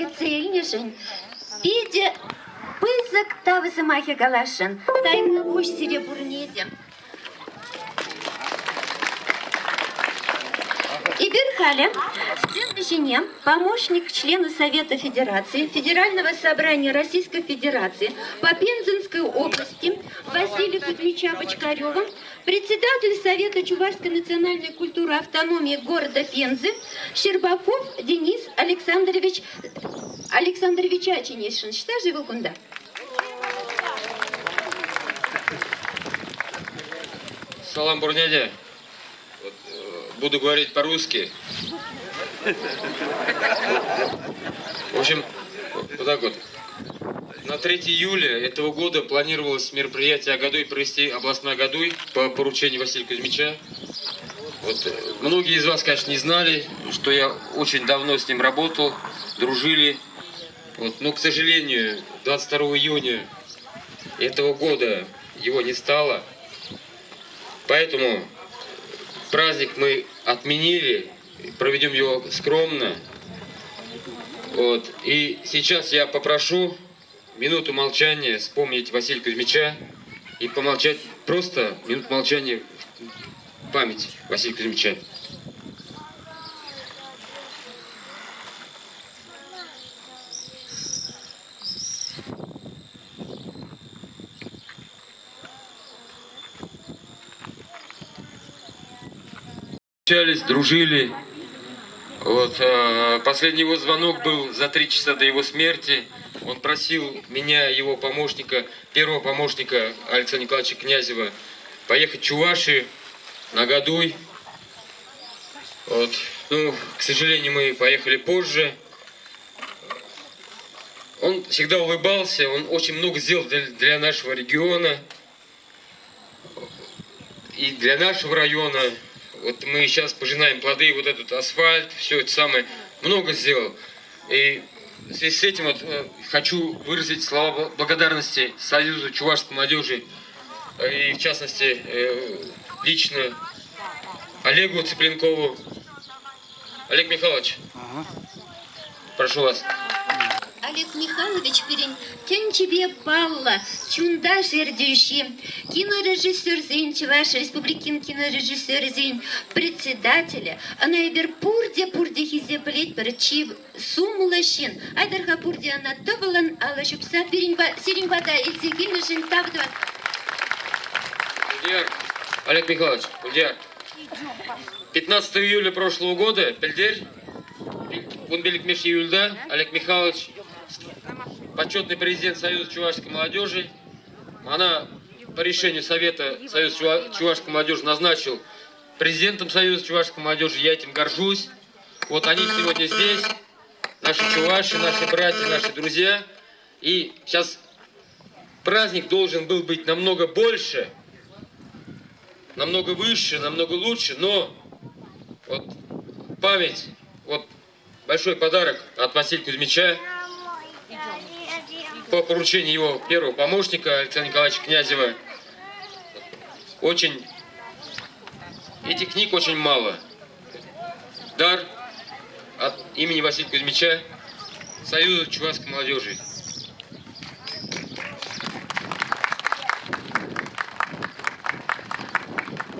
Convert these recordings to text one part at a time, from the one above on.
кӗтсе илнӗшӗн питӗ пысӑк тав сӑмахӗ каласшӑн. Тайма пуҫ сире пурне те. Эпир халӗ сцена ҫине помощник члена Совета Федерации Федерального собрания Российской Федерации по Пензенской области Василия Кузьмича Бочкарева, председатель Совета Чувашской национальной культуры автономии города Пензы Щербаков Денис Александрович Александровича чӗнесшӗн. Ӑҫта-ши вӑл кунта? Салам пурне Вот, буду говорить по-русски. В общем, вот так вот. На 3 июля этого года планировалось мероприятие «Агадуй» провести областной «Агадуй» по поручению Василия Кузьмича. Вот, многие из вас, конечно, не знали, что я очень давно с ним работал, дружили. Вот, но, к сожалению, 22 июня этого года его не стало. Поэтому праздник мы отменили, проведем его скромно. Вот. И сейчас я попрошу минуту молчания вспомнить Василия Кузьмича и помолчать просто минуту молчания в память Василия Кузьмича. Общались, дружили. Вот, последний его звонок был за 3 часа до его смерти. Он просил меня, его помощника, первого помощника Александра Николаевича Князева, поехать в Чувашию на Агадуй. Вот. Ну, к сожалению, мы поехали позже. Он всегда улыбался, он очень много сделал для нашего региона и для нашего района. Вот мы сейчас пожинаем плоды, вот этот асфальт, все это самое, много сделал. И в связи с этим вот хочу выразить слова благодарности Союзу чувашской молодежи и, в частности, лично Олегу Цыпленкову. Олег Михайлович, прошу вас. Олег Михайлович пирӗн тӗнчипе паллӑ чунташ ертӳҫи, кинорежиссерсен Чӑваш Республикин кинорежиссерӗсен председателӗ. Ӑна эпир пурте-пурте хисеплетпӗр, чи сумлӑ ҫын. Айтӑр-ха пурте ӑна тӑвӑллӑн алӑ ҫупса сирӗн пата илсе килнӗшӗн тав тӑватпӑр. Ульяр, Олег Михайлович, Ульяр, 15 июля прошлого года, пӗлтӗр, 15 июльда Олег Михайлович, почетный президент Союза чувашской молодежи, она по решению Совета Союза чувашской молодежи назначил президентом Союза чувашской молодежи. Я этим горжусь. Вот они сегодня здесь, наши чуваши, наши братья, наши друзья. И сейчас праздник должен был быть намного больше, намного выше, намного лучше, но вот память, вот большой подарок от Василия Кузьмича по поручению его первого помощника Александра Николаевича Князева. Очень, этих книг очень мало. Дар от имени Василия Кузьмича Союза чувашской молодежи.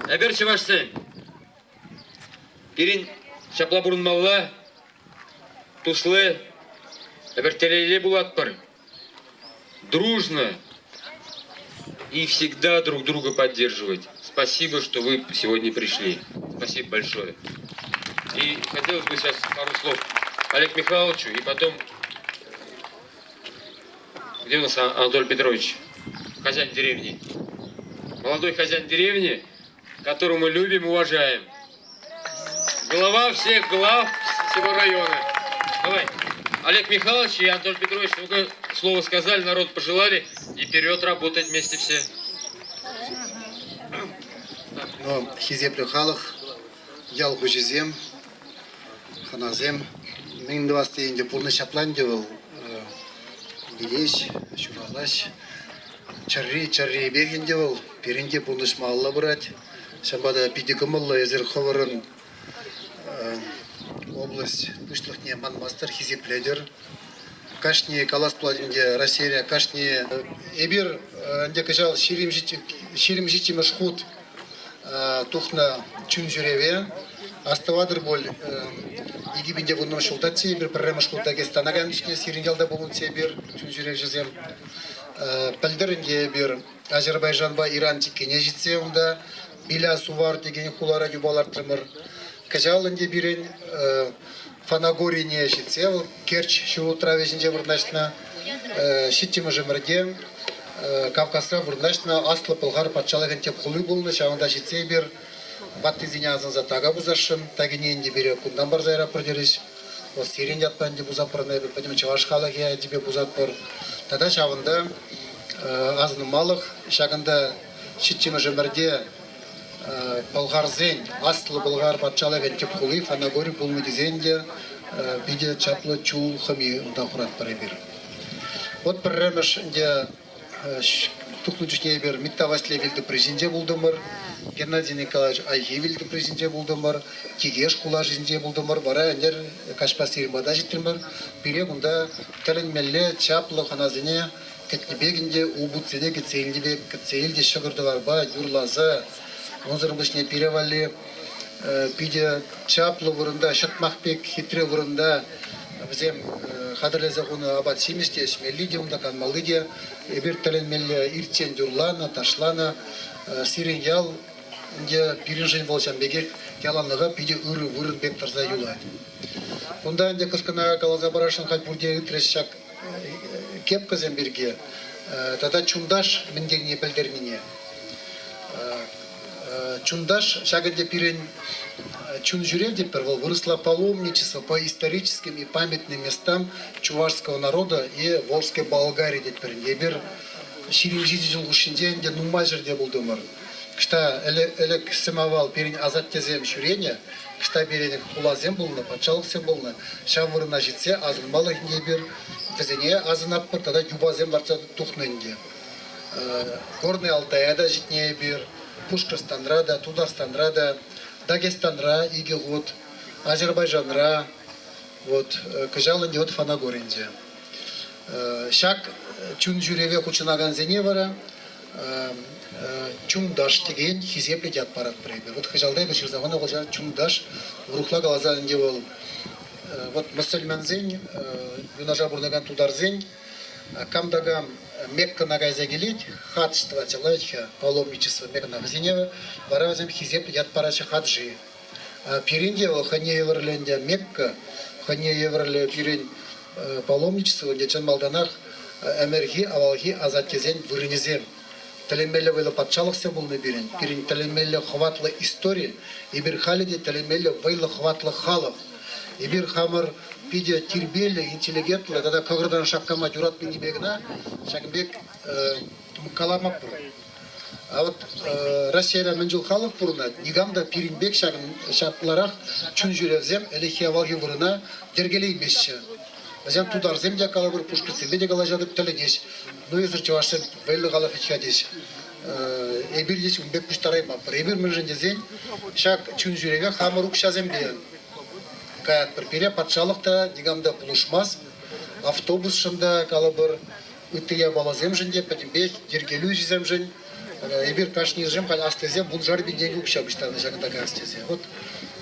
Эпир чӑвашсем. Пирӗн ҫапла пурӑнмалла, туслӑ, эпир телейлӗ пулатпӑр. Дружно и всегда друг друга поддерживать. Спасибо, что вы сегодня пришли. Спасибо большое. И хотелось бы сейчас пару слов Олег Михайловичу и потом... Где у нас Анатолий Петрович? Хозяин деревни. Молодой хозяин деревни, которого мы любим и уважаем. Глава всех глав всего района. Давай. Олег Михайлович и Анатолий Петрович, ну-ка, слово сказали, народ пожелали, и вперед работать вместе все. Ну, хисеплӗ халӑх, ял хуҫисем, хӑнасем, мӗн тӑвас тейӗн те пурнӑҫ ҫапла ӗнтӗ вӑл. Вилеҫ, ҫуралаҫ. Чӗрри чӗррипех ӗнтӗ вӑл. Пирӗн те пурнӑҫ малалла пырать. Ҫавӑнпа та питӗ кӑмӑллӑ эсир хӑвӑрӑн область пуҫлӑхне манмастӑр, хисеплетӗр. Кашни калас пулать ӗнтӗ Раҫҫейре кашни эпир ӗнтӗ кӑҫал 27-мӗш хут тухнӑ чун-ҫӳреве. Астӑватӑр пуль, 2010 ҫултаччӗ эпир пӗрремӗш хут Дагестана кайнӑ-ҫке, сирӗн ялта пулнӑччӗ эпир, чун-ҫӳревҫӗсем. Пӗлтӗр ӗнтӗ эпир Азербайджанпа Иран чиккине ҫитсе унта Биля-Сувар текен хулара юпа лартрӑмӑр. Кӑҫал ӗнтӗ пирӗн Фанагорине ҫитсе вӑл Керчь ҫурутравӗ ҫинче вырнаҫнӑ. Ҫиччӗмӗш ӗмӗрте Кавказра вырнаҫнӑ Аслӑ Пӑлхар патшалӑхӗн тӗп хули пулнӑ. Ҫавӑнта ҫитсе эпир ваттисене асӑнса така пусасшӑн. Такине ӗнтӗ пире кунтан парса яратпӑр терӗҫ. Вӑл сирӗн ятпа ӗнтӗ пусатпӑр ӑна эпир пӗтӗм чӑваш халӑхӗ ячӗпе пусатпӑр. Тата ҫавӑнта асӑнмалӑх ҫакӑнта ҫиччӗмӗш ӗмӗрте пӑлхарсен Аслӑ Пӑлхар патшалӑхӗн тӗп хули Фанагори пулнӑ тесен те питӗ чаплӑ чул хӑми унта хуратпӑр эпир. Вот пӗрремӗш ӗнтӗ тухнӑ чухне эпир Митта Ваҫлей вилтӑпри ҫинче пултӑмӑр, Геннадий Николаевич Айхи вилтӑпри ҫинче пултӑмӑр, Тикеш хулашӗнче пултӑмӑр, вара ӗнер каҫпа сирӗн пата ҫитрӗмӗр. Пире кунта тӗлӗнмелле чаплӑ хӑнасене кӗтнӗ пек ӗнтӗ упутсене кӗтсе илнӗ пек кӗтсе илчӗҫ ҫӑкӑр-тӑварпа юрласа. Унсӑр пуҫне пире валли питӗ чаплӑ вырӑнта, ҫӑтмах пек хитре вырӑнта вӗсем хатӗрлесе хунӑ апат-ҫимӗҫ те, ӗҫмелли те, унта канмалли те. Эпир тӗлӗнмелле ирччен юрланӑ, ташланӑ. Сирӗн ял ӗнтӗ пирӗншӗн вӑл ҫавӑн пекех яланлӑха питӗ ырӑ вырӑн пек тӑрса юлать. Кунта ӗнтӗ кӑшкӑна каласа парасшӑн халь пурте ыйтрӗҫ ҫак кепкӑсем пирки тата чунташ мӗн тенине пӗлтернине. Чунташ ҫак ӗнтӗ пирӗн чун ҫӳрев тетпӗр вӑл вырӑсла паломничество по историческим и памятным местам чувашского народа и Волжской Болгарии тетпӗр ӗнтӗ. Эпир 27 ҫул хушшинче ӗнтӗ нумай ҫӗрте пултӑмӑр. Кӑшта ӗлӗк сӗм-авал пирӗн асаттесем ҫӳренӗ, кӑшта пирӗн хуласем пулнӑ, патшалӑхсем пулнӑ. Ҫав вырӑна ҫитсе асӑнмалӑх ӗнтӗ эпир вӗсене асӑнатпӑр тата юпасем лартса тухнӑ ӗнтӗ. Горный Алтая та ҫитнӗ эпир, Пушкӑртстанра та, Тутарстанра та, Дагестанра икӗ хут, Азербайджанра, вот кӑҫал ӗнтӗ вот Фанагоринче. Ҫак чун-ҫӳреве хутшӑнакансене вара Чунташ текен хисеплӗ ят паратпӑр эпир. Вот хыҫалта эпир ҫырса хунӑ вӑл Чунташ, урӑхла каласан ӗнтӗ вӑл вот мӑсӑльмансен, юнашар пурӑнакан тутарсен кам та кам Меккӑна кайса килет, хадж тӑвать, ҫапла паломничество Меккӑна. Вӗсене вара вӗсем хисеплӗ ят параҫҫӗ хаджи. Пирӗн те вӑл хӑйне евӗрлӗ ӗнтӗ Мекка, хӑйне евӗрлӗ пирӗн паломничество ӗнтӗ чӑн малтанах ӗмӗрхи авалхи асаттесен вырӑнӗсем. Тӗлӗнмелле вӑйлӑ патшалӑхсем пулнӑ пирӗн. Пирӗн тӗлӗнмелле хӑватлӑ истори. Эпир халӗ те тӗлӗнмелле вӑйлӑ хӑватлӑ халӑх. Эпир хамӑр питӗ тирпейлӗ, интеллигентлӑ тата кӑкӑртан шаккама юратнинипе кӑна ҫакӑн пек каламаппӑр. А вот Раҫҫейре мӗн чул халӑх пурӑнать, никам та пирӗн пек ҫакӑн ҫапларах чун ҫӳревсем ӗлӗкхи авалхи вырӑна йӗркелеймеҫҫӗ. Вӗсем тутарсем те калӑпӑр, пушкӑртсемпе те калаҫатӑп, тӗлӗнеҫ. Ну, эсир чӑвашсем вӑйлӑ халӑх ӗҫ-ха теҫ. Эпир те ун пек пуҫтараймапӑр. Эпир мӗншӗн тесен ҫак чун ҫӳреве хамӑр укҫасемпе каятпӑр. Пире патшалӑх та никам та пулӑшмасть. Автобусшӑн та калӑпӑр, ытти япаласемшӗн те пӗтӗмпех йӗркелӳҫӗсемшӗн эпир кашнийӗшӗн халь аслисем вуншар пин тенкӗ укҫа пуҫтарнӑ ҫакӑнта каяс тесе. Вот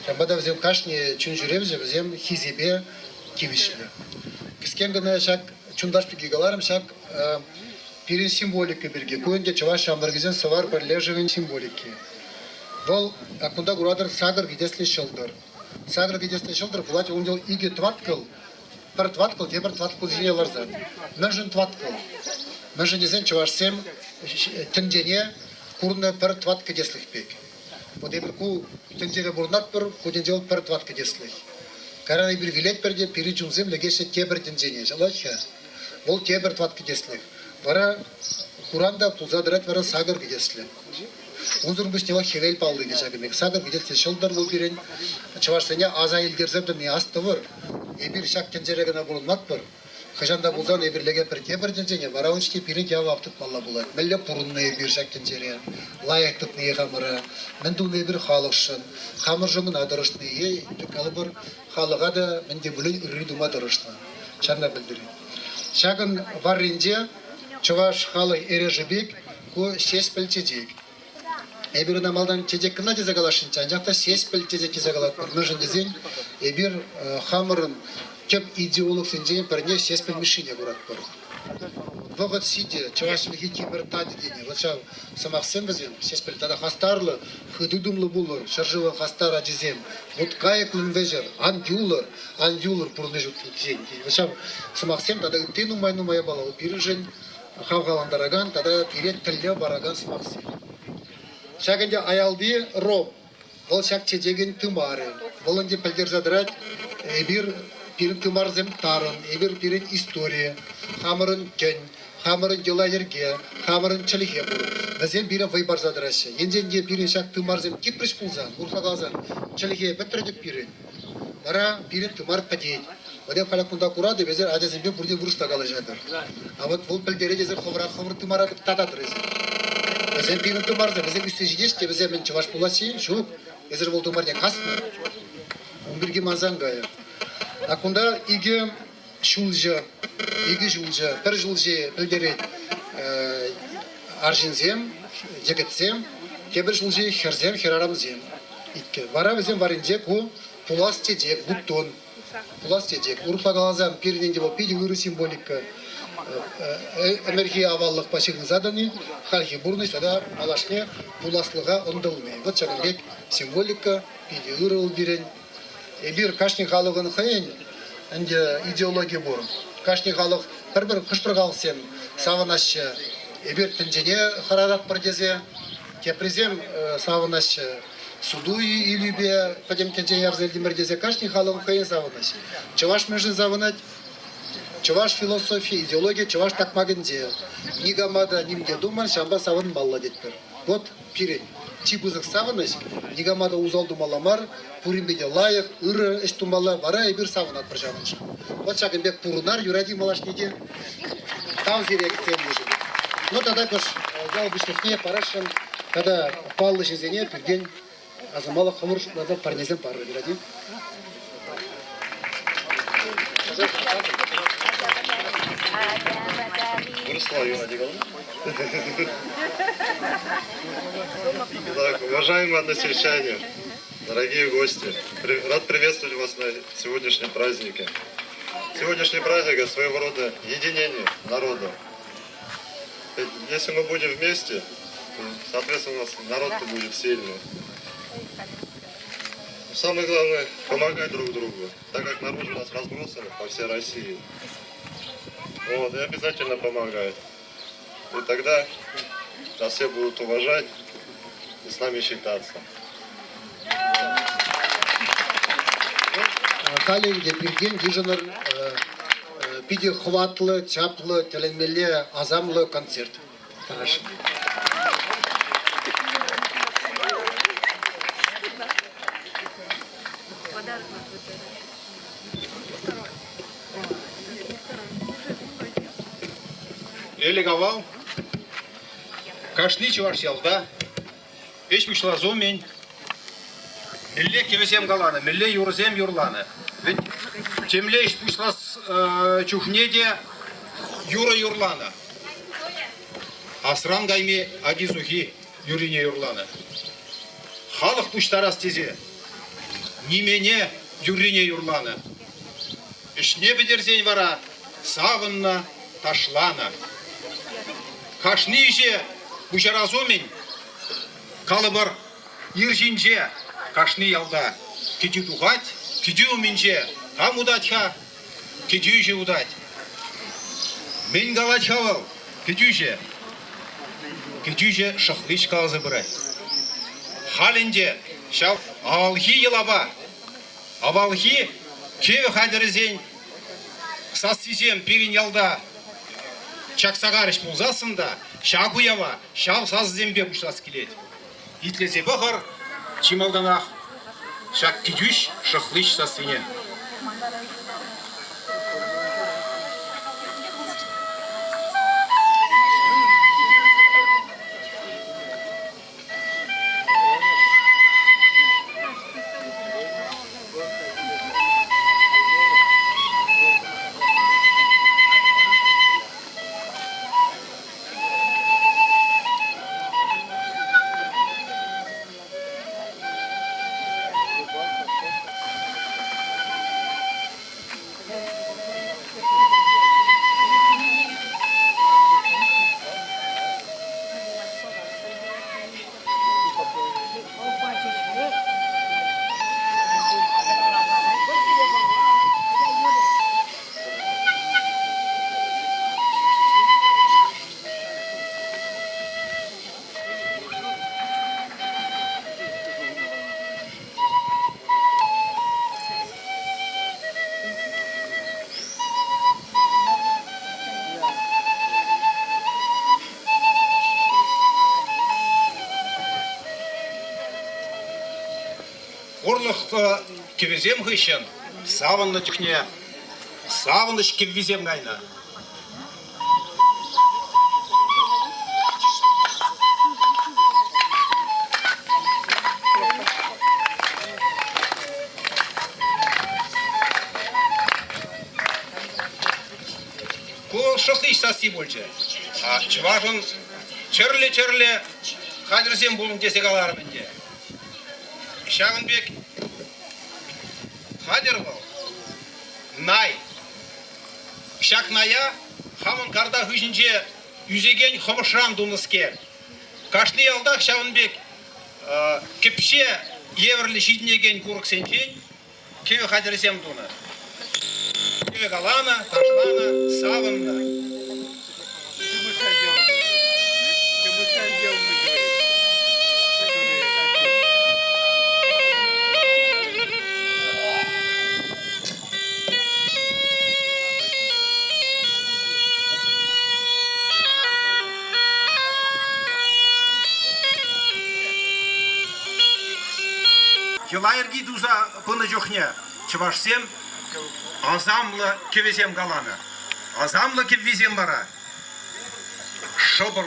ҫавӑнпа та вӗсем кашни чун-ҫӳревҫӗ вӗсем хисепе тивӗҫлӗ. Кӗскен кӑна ҫак чунташ пирки каларӑм, ҫак пирӗн символика пирки. Ку ӗнтӗ чӑваш ҫамрӑкӗсен Сӑвар пӗрлешӗвӗн символики. Вӑл кунта куратӑр сакӑр кӗтеслӗ ҫӑлтӑр. Сакӑр кӗтеслӗ ҫӑлтӑр пулать ун икӗ тӑваткӑл Пӗр тӑваткӑл тепӗр тӑваткӑл ҫине ларсан. Мӗншӗн тӑваткӑл? Мӗншӗн тесен чӑвашсем тӗнчене курнӑ пӗр тӑват кӗтеслӗх пек. Вот эпир ку тӗнчере пурӑнатпӑр, ку тӗнче вӑл пӗр тӑват кӗтеслӗх. Кайран эпир вилетпӗр те пирӗн чунсем лекеҫҫӗ тепӗр тӗнчене. Ҫапла-ҫке? Вӑл тепӗр тӑват кӗтеслӗх. Вара хуран та пулса тӑрать вара сакӑр кӗтеслӗ. Унсӑр пуҫне вӑл хӗвел палли те ҫакӑн пек. Сакӑр кӗтеслӗ ҫӑлтӑр вӑл пирӗн чӑвашсене аса илтерсе тӑни астӑвӑр. Эпир ҫак тӗнчере кӑна пурӑнмастпӑр. Хӑҫан та пулсан эпир лекетпӗр тепӗр тӗнчене, вара ун ҫине пирӗн явап тытмалла пулать. Мӗнле пурӑннӑ эпир ҫак тӗнчере, лайӑх тытни хамӑра, мӗн тунӑ эпир халӑхшӑн, хамӑршӑн кӑна тӑрӑшни е, калӑпӑр, халӑха та мӗн те пулин ырри тума тӑрӑшнӑ. Ҫавна пӗлтерет. Ҫакӑн варринче чӑваш халӑх эрешӗ пек ку ҫеҫпӗл чечек. Эпир ӑна малтан чечек кӑна тесе каласшӑнччӗ, анчах та ҫеҫпӗл чечек тесе калатпӑр. Мӗншӗн тесен эпир хамӑрӑн тӗп идеологсенчен пӗрне Ҫеҫпӗл Мишшине куратпӑр. Вӑхӑт ҫитӗ, чӑваш чӗлхи тимӗр татӗ тенӗ. Вот ҫав сӑмахсем вӗсем Ҫеҫпӗл тата хастарлӑ, хытӑ-тумлӑ пулӑр, ҫӗршывӑн хастар ачисем, вут-кайӑклӑн вӗҫӗр, ан юлӑр, ан юлӑр пурнӑҫ утсен. Вот ҫав сӑмахсем тата ытти нумай-нумай япала пирӗншӗн хавхалантаракан тата пире тӗллев паракан сӑмахсем. Ҫак ӗнтӗ аялти роб, вӑл ҫак чечекӗн тымарӗ. Вӑл ӗнтӗ пӗлтерсе тӑрать, эпир пирӗн тымарсем тарӑн, эпир пирӗн истори, хамӑрӑн тӗн, хамӑрӑн йӑла-йӗрке, хамӑрӑн чӗлхе пур. Вӗсем пире вӑй парса тӑраҫҫӗ. Енчен те пирӗн ҫак тымарсем типрӗҫ пулсан, урӑхла каласан, чӗлхе пӗтрӗ-тӗк пирӗн, вара пирӗн тымар пӗтет. Вӑт эп халь кунта куратӑп, эсир ачасемпе пурте вырӑсла калаҫатӑр. А вот вӑл пӗлтерет, эсир хӑвӑра хӑвӑр тымара тататӑр эсир. Вӗсем пирӗн тымарсем, вӗсем ӳссе ҫитеҫ те, вӗсем мӗн чӑваш пулас-и? Ҫук. Эсир вӑл тымарне каснӑ. Ун пирки мансан кайӑр. А кунта икӗ ҫулҫӑ, икӗ ҫулҫӑ, пӗр ҫулҫи пӗлтерет арҫынсем, йӗкӗтсем, тепӗр ҫулҫи хӗрсем, хӗрарӑмсем. Иккӗ. Вара вӗсем варринче ку пулас чечек, бутон. Пулас тетек. Урӑхла каласан, пирӗн ӗнтӗ вӑл питӗ ырӑ символика. Ӗмӗрхи аваллӑхпа ҫыхӑнса тӑни, хальхи пурнӑҫ тата малашне пуласлӑха ӑнтӑлни. Вот ҫакӑн пек символика питӗ ырӑ вӑл пирӗн. Эпир кашни халӑхӑн хӑйӗн ӗнтӗ идеологи пур. Кашни халӑх пӗр-пӗр хӑш-пӗр халӑхсем савӑнаҫҫӗ. Эпир тӗнчене хӑрататпӑр тесе, теприсем савӑнаҫҫӗ. Суту-илӳпе пӗтӗм тӗнче ярса илтӗмӗр тесе кашни халӑх хӑйӗн савӑнӑҫ. Чӑваш мӗншӗн савӑнать? Чӑваш философи, идеологи чӑваш такмакӗнче. Никама та ним те туман, ҫавӑнпа савӑнмалла тетпӗр. Вот пирӗн чи пысӑк савӑнӑҫ, никама та усал тумалла мар, пуринпе те лайӑх, ырӑ ӗҫ тумалла, вара эпир савӑнатпӑр ҫавӑншӑн. Вот ҫакӑн пек пурӑнар, юрать-и малашне те. Тав сире кӗтсе Ну тата кӑш ял пуҫлӑхне парасшӑн тата паллӑ ҫынсене пиртен асӑнмалӑх хӑвӑр шутласа парнесем парӑр, юрать-и? Выросла Так, уважаемые односельчане, дорогие гости, рад приветствовать вас на сегодняшнем празднике. Сегодняшний праздник – это своего рода единение народа. Если мы будем вместе, то, соответственно, у нас народ-то будет сильный. Самое главное – помогать друг другу, так как народ у нас разбросан по всей России. Вот, и обязательно помогать. И тогда нас все будут уважать и с нами считаться. Халӗ ӗнтӗ пиртен йышӑнӑр питӗ хӑватлӑ, чаплӑ, тӗлӗнмелле асамлӑ концерт. Тӑрӑш. Ӗлӗк-авал кашни чӑваш ялта ӗҫ пуҫлас умӗн мӗнле кӗвӗсем каланӑ, мӗнле юрӑсем юрланӑ. Вӗт темле ӗҫ пуҫлас чухне те юрӑ юрланӑ. Асран кайми аки-сухи юррине юрланӑ. Халӑх пуҫтарас тесе нимене юррине юрланӑ. Ӗҫне пӗтерсен вара савӑннӑ, ташланӑ. Кашни ӗҫе пуҫарас умӗн, калӑпӑр, ир ҫинче кашни ялта кӗтӳ тухать, кӗтӳ умӗнче кам утать-ха? Кӗтӳҫӗ утать. Мӗн калать-ха вӑл, кӗтӳҫӗ? Кӗтӳҫӗ шӑхлич каласа пырать. Халь ӗнтӗ ҫав авалхи йӑлапа Авалхи кӗвӗ хатӗрӗсен сассисем пирӗн ялта чакса карӗҫ пулсассӑн та ҫак уява ҫав сасӑсемпе пуҫлас килет. Итлесе пӑхӑр чи малтанах ҫак кӗтӳҫ шӑхлич сассине. Хурлӑхлӑ кӗвӗсем хыҫҫӑн савӑннӑ чухне савӑнӑҫ кӗввисем кайнӑ. Ку шӑхлич сасси пулчӗ. Чӑвашӑн тӗрлӗ-тӗрлӗ хатӗрсем пулнӑ тесе каларӑм ӗнтӗ. Ҫакӑн пек хатӗр вӑл, най. Ҫак ная хамӑн карта хыҫӗнче ӳсекен хӑмӑшран тунӑскер. Кашни ялтах ҫавӑн пек кӗпҫе евӗрлӗ ҫитӗнекен курӑксенчен кӗвӗ хатӗрӗсем тунӑ. Кӗвӗ каланӑ, ташланӑ, савӑннӑ. Йӑла-йӗрки туса пынӑ чухне чӑвашсем асамлӑ кӗвӗсем каланӑ. Асамлӑ кӗввисем вара шӑпӑр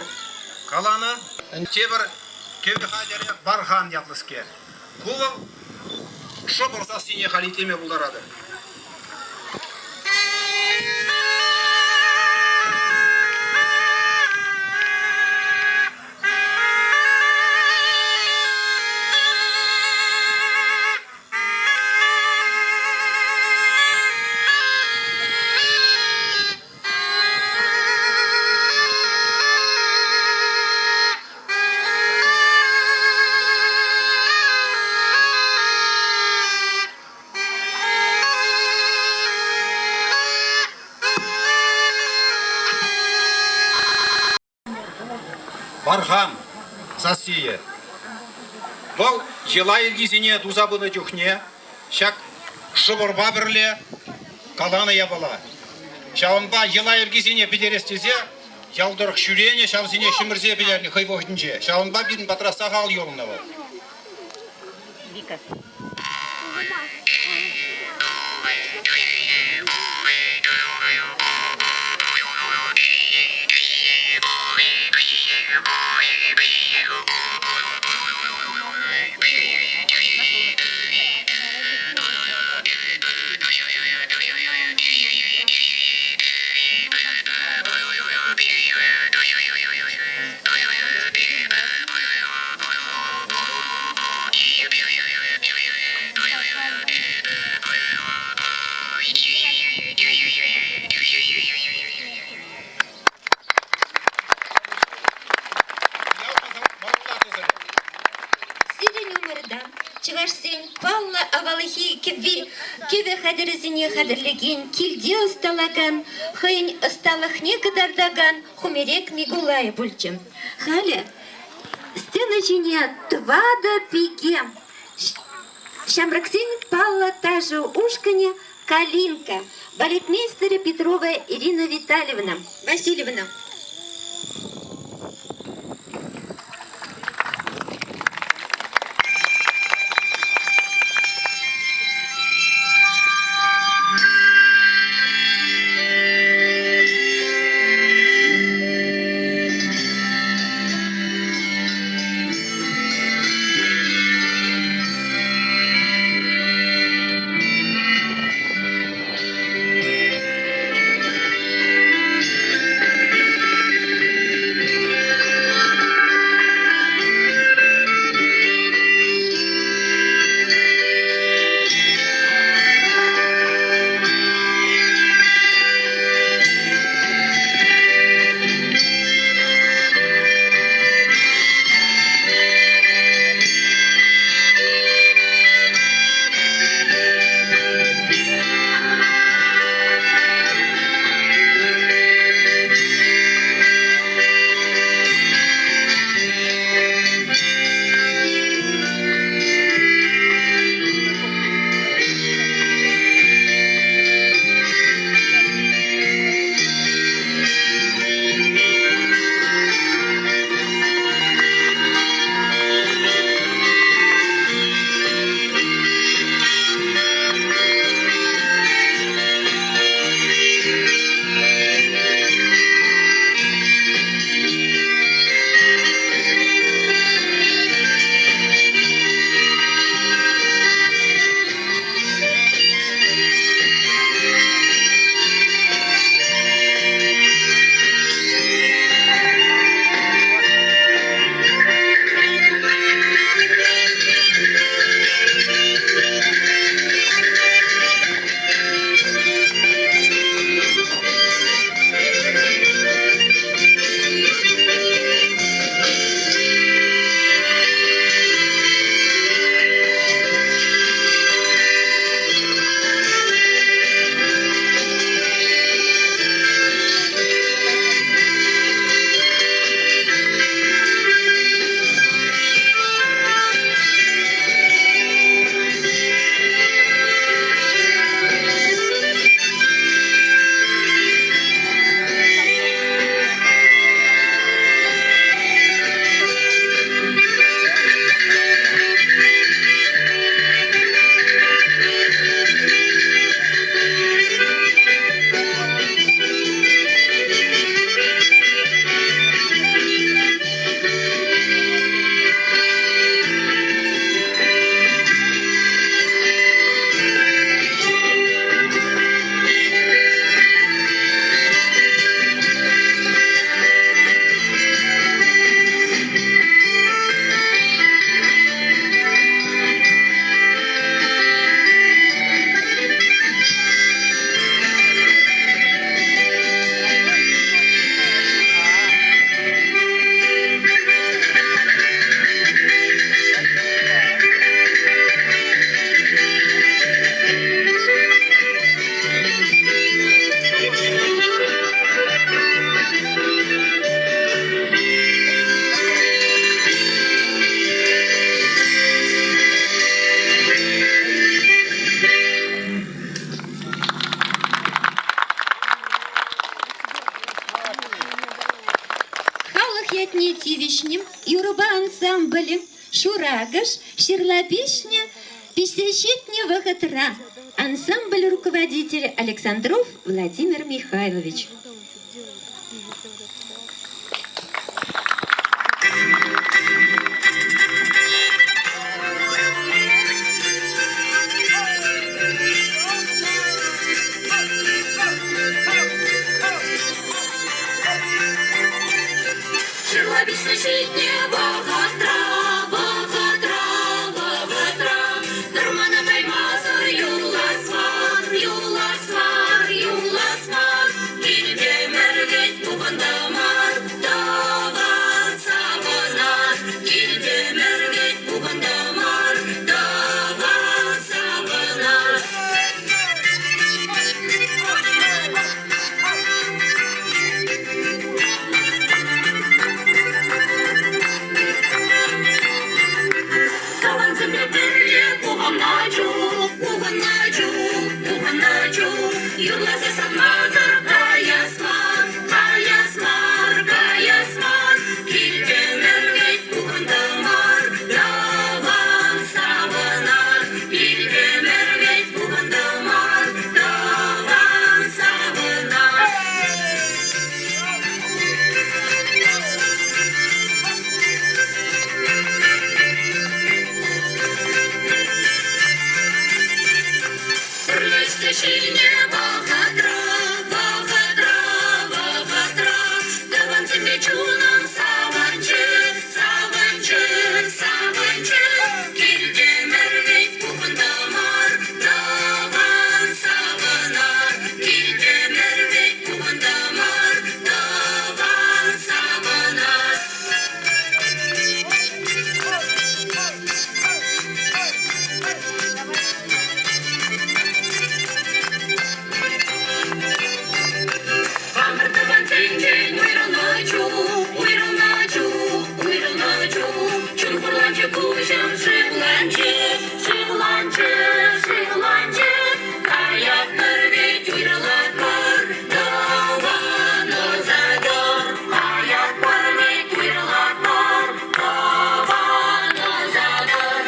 каланӑ. Тепӗр кӗвӗ хатӗрӗ бархан ятлӑскер. Ку вӑл шӑпӑр сассине халь итлеме пултаратӑр. Бархан сассийӗ. Вӑл йӑла йӗркисене туса пынӑ чухне ҫак шӑпӑрпа пӗрле каланӑ япала. Ҫавӑнпа йӑла йӗркисене пӗтерес тесе ял тӑрӑх ҫӳренӗ, ҫавсене ҫӗмӗрсе пӗтернӗ хӑй вӑхӑтӗнче. Ҫавӑнпа пирӗн патра сахал юлнӑ вӑл. Вика. Сирӗн умӑрта чӑвашсен паллӑ авалхи кӗвви кӗвӗ хатӗрӗсене хатӗрлекен, килте ӑсталакан, хӑйӗн ӑсталӑхне кӑтартакан Хумерек Микулайӗ пулчӗ. Халӗ сцена ҫине тӑватӑ пике. Ҫамрӑксен паллӑ ташӑ ушкӑнӗ «Калинка», балетмейстерӗ Петрова Ирина Витальевна Васильевна. ятне тивӗҫнӗ юрӑпа ансамблӗ Шуракӑш ҫырла пиҫнӗ, пиҫсе ҫитнӗ вӑхӑтра ансамбль руководителӗ Александров Владимир Михайлович. Ҫырла пиҫсе ҫитнӗ вӑхӑтра, вӑхӑтра, вӑхӑтра вӑрмана каймасӑр юлас мар, юлас мар, юлас мар. Килтӗмӗр вӗт пухӑнтӑмӑр, тӑван савӑнар. Килтӗмӗр вӗт пухӑнтӑмӑр, тӑван савӑнар. Тӑвансемпе пӗрле пухӑннӑ чух, пухӑннӑ чух, пухӑннӑ чух юрласа савмасӑр каяс мар, каяс мар, каяс мар. Килтӗмӗр вӗт пухӑнтӑмӑр, тӑван савӑнар. Килтӗмӗр вӗт пухӑнтӑмӑр, тӑван савӑнар. Пӗрлешсе ҫинӗ вӑхӑтра, вӑхӑтра, вӑхӑтра тӑвансемпе чунӑм савӑнчӗ, савӑнчӗ, савӑнчӗ. Килтӗмӗр вӗт пухӑнтӑмӑр, тӑван савӑнар. Килтӗмӗр вӗт пухӑнтӑмӑр, тӑван савӑнар. Хамӑр тӑвансенчен уйрӑлнӑ чух, уйрӑлнӑ чух, уйрӑлнӑ чух, чун хурланчӗ, куҫӑм шывланчӗ, шывланчӗ, шывланчӗ. Каятпӑр вӗт уйрӑлатпӑр, тӑван ӑсатӑр. Каятпӑр вӗт уйрӑлатпӑр, тӑван ӑсатӑр.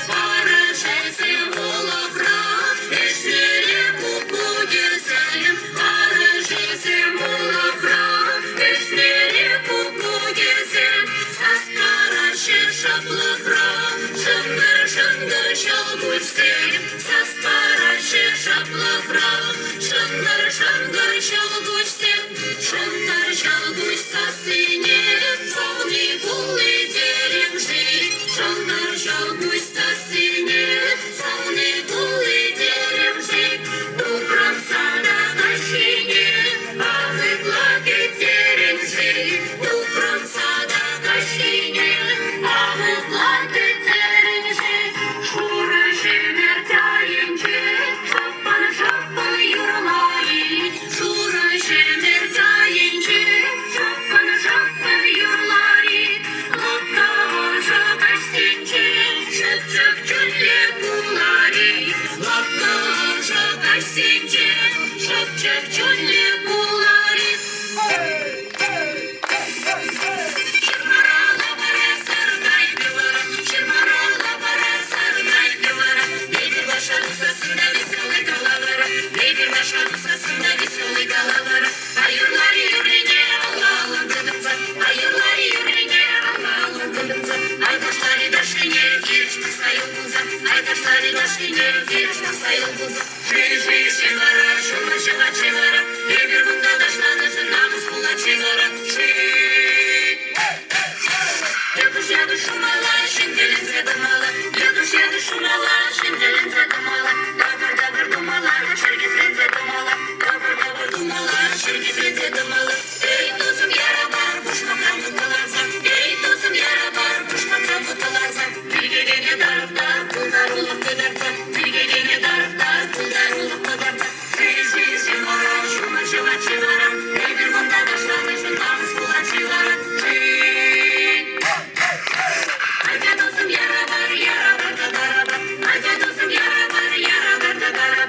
Парӑшӗсем улӑхра, ӗҫлере куккукӗсем. Парӑшӗсем улӑхра, ӗҫлере куккукӗсем. Сас параҫҫӗ шӑплӑхра, шӑнкӑр-шӑнкӑр ҫӑлкуҫсем. Сас параҫҫӗ шӑплӑхра, шӑнкӑр-шӑнкӑр ҫӑлкуҫсем. Шӑнкӑр ҫӑлкуҫ сассине савни пулли терӗм-ши? Шӑнкӑр ҫӑлкуҫ сассине савни пулли терӗм-ши? Тухрӑм сада каҫхине, ах, ытла кӗттерӗм-ши? Тухрӑм сада каҫхине, ах, ытла кӗттерӗм-ши? Шурӑ ҫӗмӗрт айӗнче шӑппӑн-шӑппӑн юрлать. Шурӑ ҫӗмӗрт айӗнче шӑппӑн-шӑппӑн юрлать. Лӑпкӑ ӑшӑ каҫсенче шӑпчӑк чунлӗ пулать. Лӑпкӑ ӑшӑ каҫсенче шӑпчӑк чунлӗ пулать. Ҫырмара лапара саркайнӑ вара, ҫырмара лапара саркайнӑ вара, Эпир ваша тусасында веселый голавара, эпир ваша тусасында веселый голавара. А юрлари юррине алла-аллӑн тытӑнса, а юрлари юррине алла-аллӑн тытӑнса, ай ташлари ташшине хирӗҫ пӑхса йӑл кулса, ай ташлари ташшине хирӗҫ пӑхса йӑл кулса. Ши-ши, ши вара, ҫумӑр ҫӑвать-ши вара, эпир кунта ташланӑшӑн намӑс пулать-ши вара, ши. Якуш, якуш, шумала, ҫын тӗлӗнсе тӑмалла. Якуш, якуш, шумала, ҫын тӗлӗнсе тӑмалла. Тапӑр-тапӑр тумалла, чӗркесленсе тӑмалла. Тапӑр-тапӑр тумалла, чӗркесленсе тӑмалла. Эй, тусӑм, яра пар, пушмакран вутӑларса. Эй, тусӑм, яра пар, пушмакран вутӑларса. Пиркекене тарӑхтар, пултарулӑх кӑтартса. Пиркекене тарӑхтар, пултарулӑх кӑтартса. Ши-ши, ши вара, ҫумӑр ҫӑвать ши вара. Эпир кунта ташланӑшӑн намӑс пулать ши вара. Ши. Атя, тусӑм, яра пар, яра пар та тара пар. Атя, тусӑм, яра пар, яра пар та тара пар.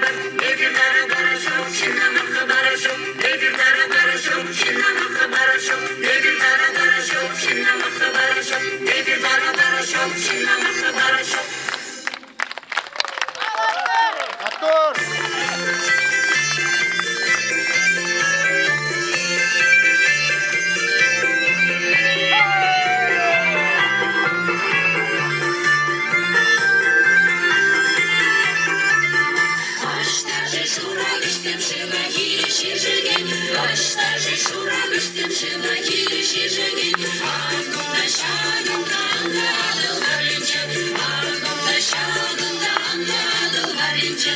Маттур! Ӑҫта-ши шура вӗҫсем шыва хирӗҫ ишекен? Ӑҫта-ши шура вӗҫсем шыва хирӗҫ ишекен? Акӑнта ҫакӑнта анлӑ Атӑл варринче, акӑнта ҫакӑнта анлӑ Атӑл варринче.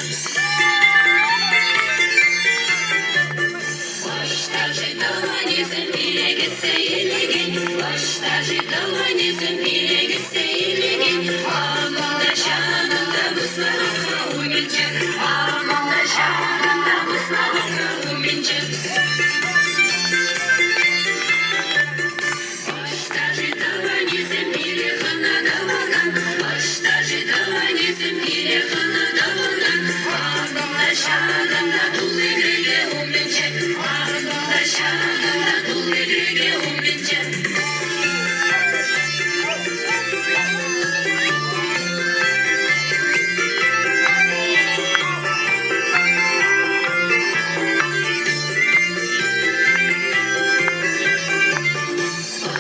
Ӑҫта-ши тӑванӗсем пире кӗтсе илекен? Ӑҫта-ши тӑванӗсем пире кӗтсе илекен? Акӑнта ҫакӑнта Выславӑхра умӗнче, акӑнта ҫакӑнта Выславӑхра умӗнче. Ӑҫта-ши тӑванӗсем пире хӑна тӑвакан? Ӑҫта-ши тӑванӗсем пире хӑна тӑвакан? Акӑнта ҫакӑнта тулли кӗреке умӗнче, акӑнта ҫакӑнта тулли кӗреке умӗнче.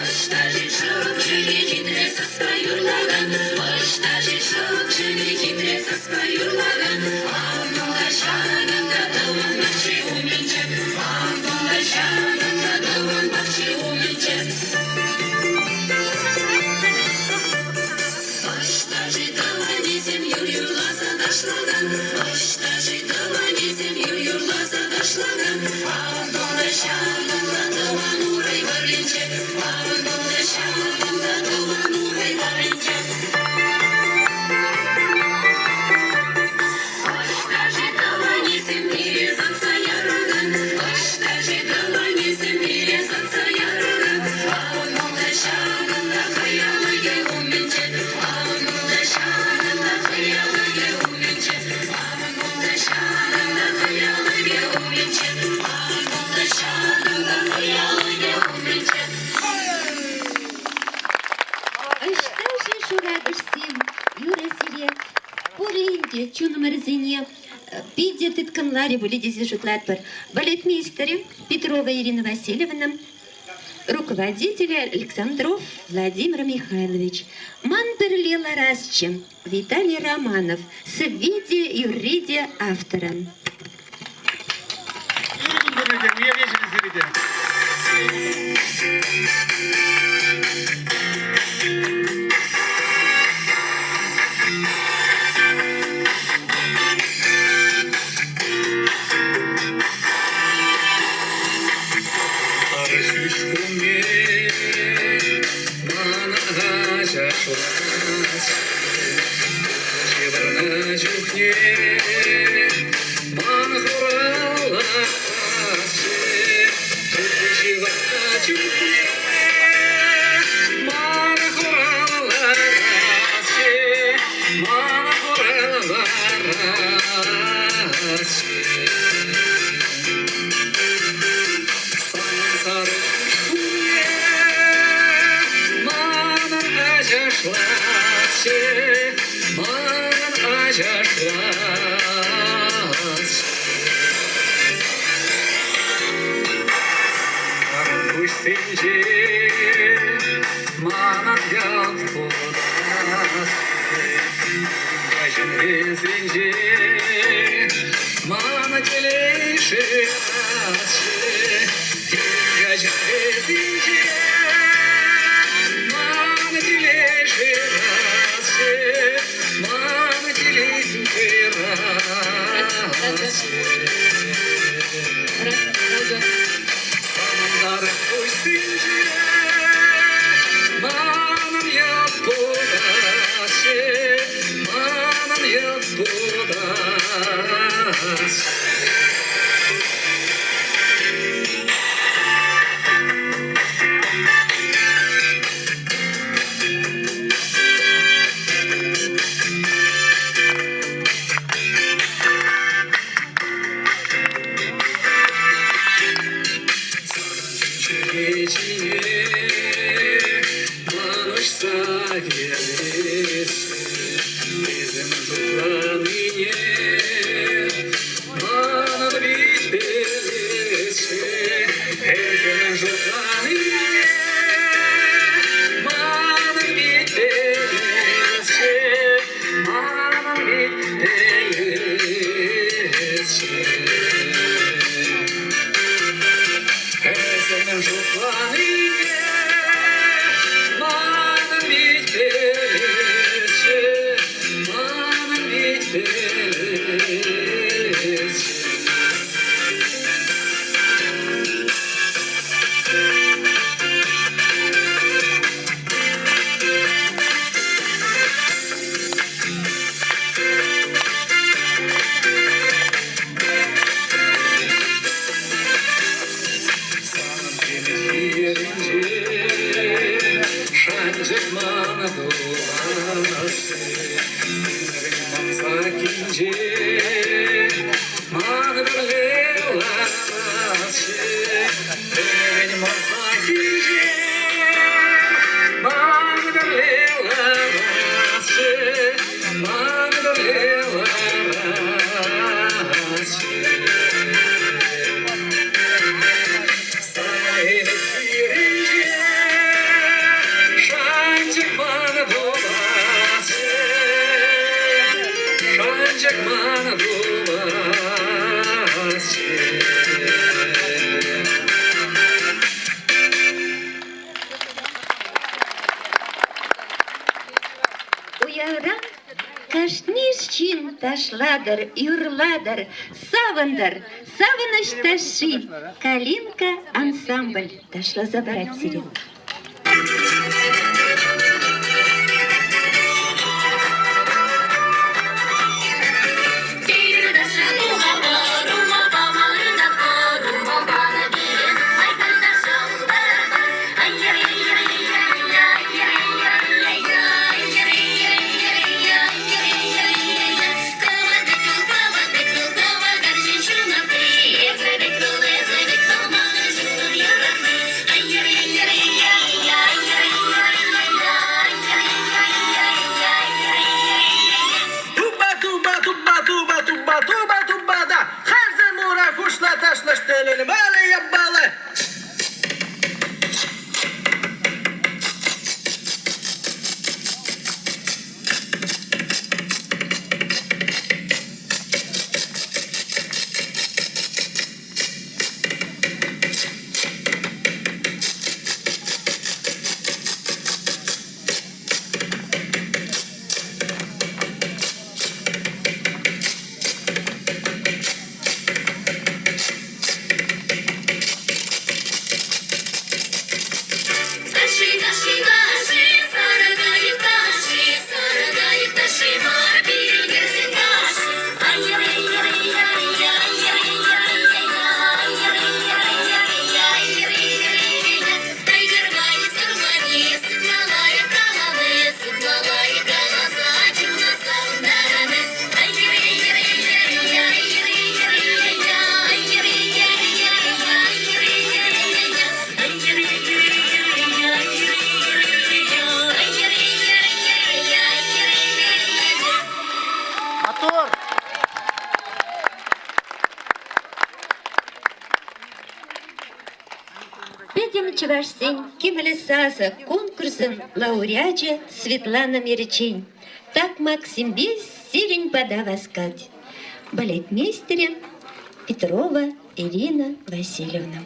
Ӑҫта-ши шӑпчӑкӗ хитре саспа юрлакан? Ӑҫта-ши шӑпчӑкӗ хитре саспа юрлакан? Антунта ҫакӑнта тӑван пахчи умӗнче, Антунта ҫакӑнта тӑван пахчи умӗнче. Ӑҫта-ши тӑванӗсем юр юрласа ташлакан? Ӑҫта-ши тӑванӗсем юр юрласа ташлакан? Антунта ҫакӑнта тӑван урай варринче, Антунта ҫакӑнта тӑван урай варринче. Ӑҫта-ши тӑванӗсем пире сапса яракан? Ӑҫта-ши тӑванӗсем пире сапса яракан? Антунта ҫакӑнта хӑялӑхӗ умӗнче, Антунта ҫакӑнта хӑялӑхӗ умӗнче, Антунта ҫакӑнта хӑялӑхӗ умӗнче, Антунта ҫакӑнта хӑялӑхӗ умӗнче. Ӑҫта-ши шуракӑшсем, юрӑ сире пурин те чунӑмӑрсене питӗ тыткӑнларӗ пулӗ тесе шутлатпӑр. Балетмейстерӗ Петрова Ирина Васильевна, руководителӗ Александров Владимир Михайлович. Ман пӗрле ларасчӗ Виталий Романов, сӑвви те, юрри те авторӑн. Ырӑ кун пурне те, уяв ячӗпе сире те. Ҫӳҫ хумне мана ачашлать, Ҫывӑрнӑ чухне ман хураллаҫҫӗ. Ҫывӑрнӑ чухне ман хураллаҫҫӗ, ман хураллаҫҫӗ. Сан сар манӑн ачашласчӗ, манӑн ачашласчӗ. Куҫсенче манӑн ялт пулас, Каҫӑн мана телей шырасчӗ. Каҫӑн мана телей шырасчӗ, мана телей шырасчӗ. Санӑн куҫсенче манӑн ят пуласчӗ, манӑн ят пуласчӗ. пӗлесчӗ. Шанчӑк мана пуласси, манса килчӗ, ман пӗрле ларасчӗ. Пӗрен манса килчӗ, ман пӗрле ларасчӗ, ман пӗрле ларасчӗ. Шанчӑк мана пуласчӗ, шанчӑк мана пуласчӗ. Уявра кашни ҫын ташлатӑр, юрлатӑр, савӑнтӑр, савӑнӑҫ ташши «Калинка» ансамбль ташласа парать сире. Туба, туба, туба, туба, туба, туба, туба, да. Хазы мура хушла ташла штелели малы ябалы. Мотор! Пӗтӗм чӑвашсен кӗмӗл сасӑ конкурсӑн лауреачӗ Светлана Меречен такмаксемпе сирӗн пата васкать. Балетмейстерӗ Петрова Ирина Васильевна.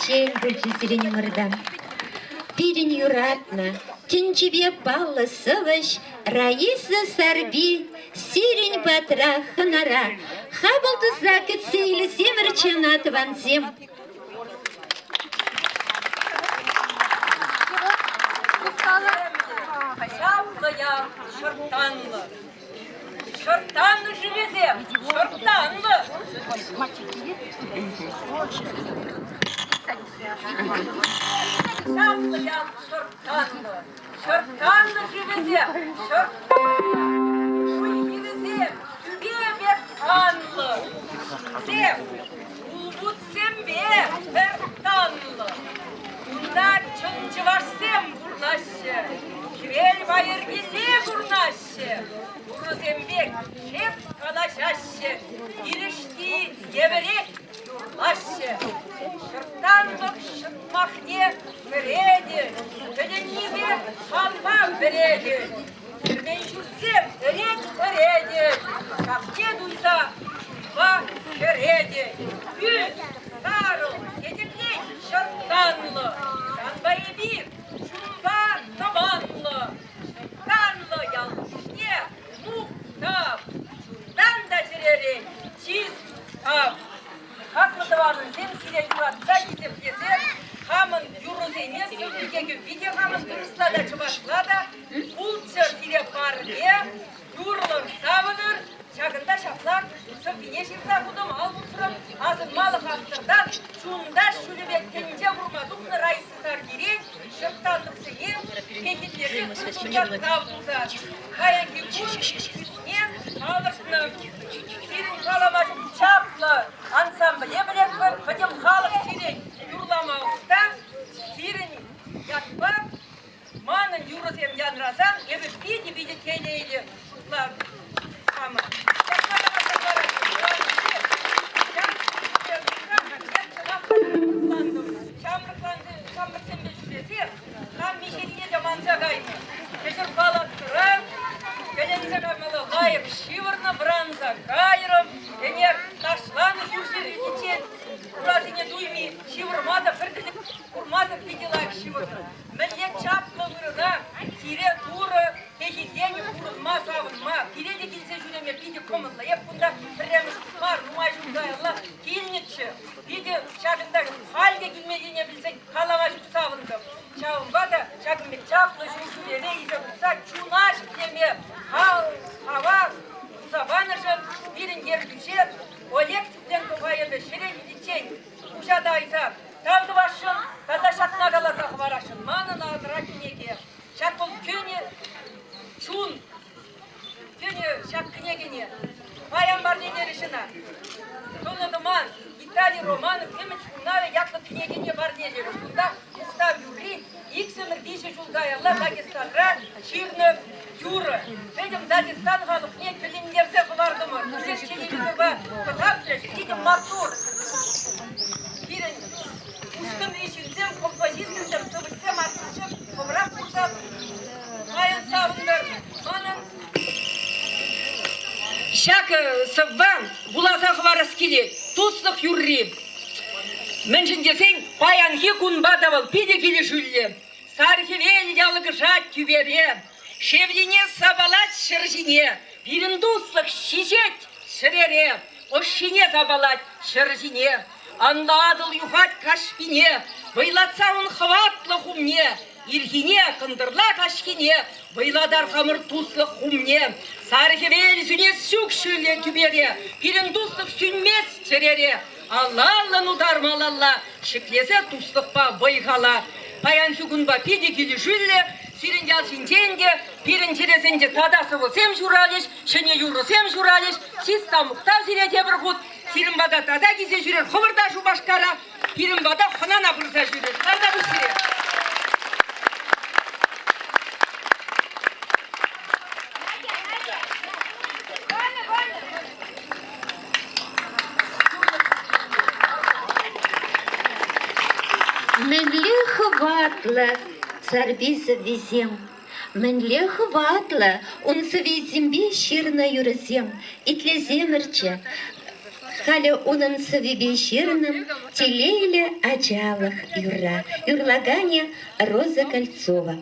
Шел пулчӗ сирӗн умӑрта. Пирӗн юратнӑ, тӗнчипе паллӑ сӑвӑҫ Раиса Сарпи сирӗн патра хӑнара. Хапӑл туса кӗтсе илсемӗрччӗ ӑна тӑвансем. Чаплӑ ял, шӑрттанлӑ. Шӑрттанлӑ шывӗсем, шӑрттанлӑ. Чаплӑ ял, шӑрттанлӑ. Шӑрттанлӑ шывӗсем, шӑрттанлӑ. Уй-хирӗсем тӳпе пек анлӑ. Ҫынсем улпутсемпе пӗр танлӑ. Кунта чӑн чӑвашсем пурнаҫҫӗ, хӗвел пайӑркилле курнаҫҫӗ, турӑсем пек шеп калаҫаҫҫӗ, пирӗшти евӗрех юрлаҫҫӗ. Шӑрттанлӑх ҫӑтмахне кӗретӗн, тӗлӗннипе халпа вӗретӗн. Кермен ҫуртсем ӗрет-ӗретӗн, ҫакне туйса чунпа хӗретӗн. Ӳс, сарӑл, тетӗклен ҫӑрттанлӑ, санпа эпир чунпа тӑванлӑ. Ҫӑрттанлӑ ял пуҫне мухтав, чунтан та чӗререн чыс тав. Хаклӑ тӑванӑмсем, сире юратса хисеплесе хамӑн юрӑсене сӑн кӗвви те хамӑн вырӑсла та чӑвашла та пулччӑр сире парне, юрлӑр, савӑнӑр. Ҫакӑнта ҫапла сӑввине ҫырса хутӑм, ал пусрӑм. Асӑнмалӑх автортан чунташ ҫулӗпе тӗнче курма тухнӑ Раиса Сарпирен ҫӑрттанлӑхсене пехиллесе ырӑ тав туса паянхи кун чысне палӑртнӑ. Сирӗн калама ҫук чаплӑ ансамбле пӗлетпӗр, пӗтӗм халӑх сирӗн юрлама ӑста, сирӗн ятпа манӑн юрӑсем янрасан эпӗ питӗ-питӗ телейлӗ шутлатӑп хамӑн. Ҫакна каласа Ҫамрӑклансемпе ҫӳресе хам миҫене те манса кайнӑ. Кӗҫӗр палаткӑра тӗлӗнсе каймалла лайӑх ҫывӑрнӑ, вӑранса кайрӑм. Ӗнер ташланӑ ҫурҫӗр иртиччен урасене туйми ҫывӑрма та пӗр тӗлӗк курмасӑр питӗ лайӑх ҫывӑрнӑ. Мӗнле чаплӑ вырӑна сире Турӑ пехилленӗ пурӑнма, савӑнма, пире те килсе ҫӳреме питӗ кӑмӑллӑ. Эп кунта пӗрремӗш мар, нумай ҫул каялла килнӗччӗ. Питӗ ҫакӑнта халь те килмеллине пӗлсен калама ҫук савӑнтӑм. Ҫавӑнпа та ҫакӑн пек чаплӑ ҫул ҫӳреве илсе тухса чуна ҫӗклеме хавас туса панӑшӑн пирӗн ертӳҫе Олег Цыпленкова эпӗ ҫӗре ҫитиччен пуҫа тайса тав тӑвасшӑн тата ҫакна каласа хӑварасшӑн. Манӑн асра кӗнеке. Ҫак вӑл кӗнӗ чун, кӗнӗ ҫак кӗнекене. Паян парнелерӗҫ ӑна. Тӑнӑ тӑман Виталий Романов Ӗмӗт хунавӗ ятлӑ кӗнекене парнелерӗҫ. Кунта Мухтав юрри иксӗмӗр виҫӗ ҫул каялла Дагестанра ҫырнӑ юрӑ. Пӗтӗм Дагестан халӑхне тӗлӗнтерсе хӑвартӑмӑр. Вӗсем телевизорпа кӑтартрӗҫ. Питӗ маттур. Пирӗн ушкӑнри ҫынсем, композиторсем, сӑвӑҫсем, артистсем хӑвӑрах курса паян савӑнтӑр. Манӑн Ҫак сӑвва вуласа хӑварас килет. Туслӑх юрри. Мӗншӗн тесен паянхи кунпа та вӑл питӗ килӗшӳллӗ. Сар хӗвел ялкӑшать тӳпере, шевлине сапалать ҫӗр ҫине. Пирӗн туслӑх ҫиҫет чӗрере, ӑшшине сапалать ҫӗр ҫине. Анлӑ Атӑл юхать каҫхине, вӑйлатса ун хӑватлӑ хумне. Ирхине, кӑнтӑрла каҫхине вӑйлатар хамӑр туслӑх хумне. Сар хӗвел сӳнес ҫук ҫӳллӗ тӳпере, пирӗн туслӑх сӳнмест чӗрере. Алла-аллӑн утар малалла, ҫӗклесе туслӑхпа вӑй-хала. Паянхи кунпа питӗ килӗшӳллӗ. Сирӗн ял ҫинчен те, пирӗн чӗресенче тата сӑвӑсем ҫуралӗҫ, ҫӗнӗ юрӑсем ҫуралӗҫ. Чыс та мухтав сире тепӗр хут. Сирӗн пата тата килсе ҫӳрер хӑвӑр та Шупашкара. Пирӗн пата хӑнана пырса ҫӳрер. Тавтапуҫ сире. Мӗнле хӑватлӑ Сарпи сӑввисем, мӗнле хӑватлӑ ун сӑввисемпе ҫырнӑ юрӑсем итлесемӗрччӗ. Халӗ унӑн сӑввипе ҫырнӑ «Телейлӗ ачалӑх» юрра юрлаканӗ Роза Кольцова.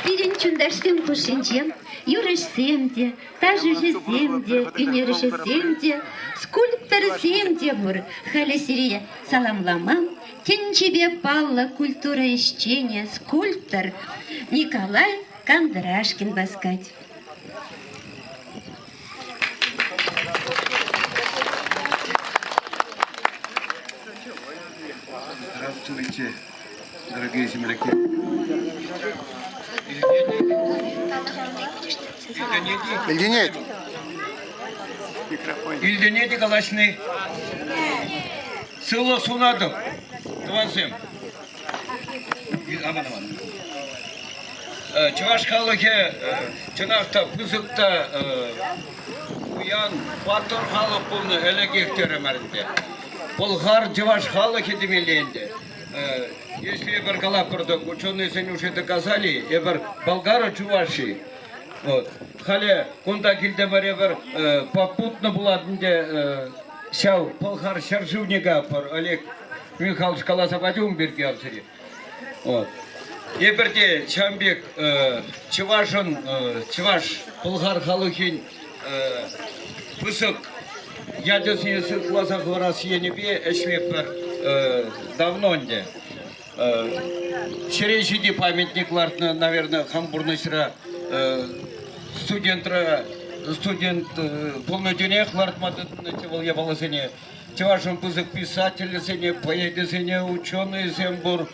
Пирӗн чунташсем хушшинче юрӑҫсем те, ташӑҫӑсем те, ӳнерҫӗсем те, скульпторсем те пур. Халӗ сире саламлама тӗнчипе паллӑ культура ӗҫченӗ, скульптор Николай Кондрашкин васкать. Здравствуйте, дорогие земляки. Илтӗнет. Илтӗнет-и калаҫни? Сывлӑх сунатӑп, тӑвансем. Аман, аман. Чӑваш халӑхӗ чӑнах та пысӑк та пуян, паттӑр халӑх пулнӑ ӗлӗкех терӗмӗр ӗнтӗ. Пӑлхар чӑваш халӑхӗ темелле ӗнтӗ. Если эпир калапӑр-тӑк, ученӑйсен уже доказали, эпир болгары-чуваши. Вот. Халӗ кунта килтӗмӗр эпир попутно пулать ӗнтӗ ҫав Пӑлхар ҫӗршывне капӑр. Олег Михайлович каласа пачӗ ун пирки ав сире. Вот. Эпир те ҫавӑн пек чӑвашӑн, чӑваш пӑлхар халӑхӗн пысӑк ячӗсене сыхласа хӑварас енӗпе ӗҫлетпӗр давно ӗнтӗ. Ҫӗре ҫити памятник лартнӑ, наверное, хам пурнӑҫра студентра студент пулнӑ тӳнех лартма тытӑннӑччӗ вӑл япаласене. Чӑвашӑн пысӑк писателӗсене, поэчӗсене, ученӑйсем пур,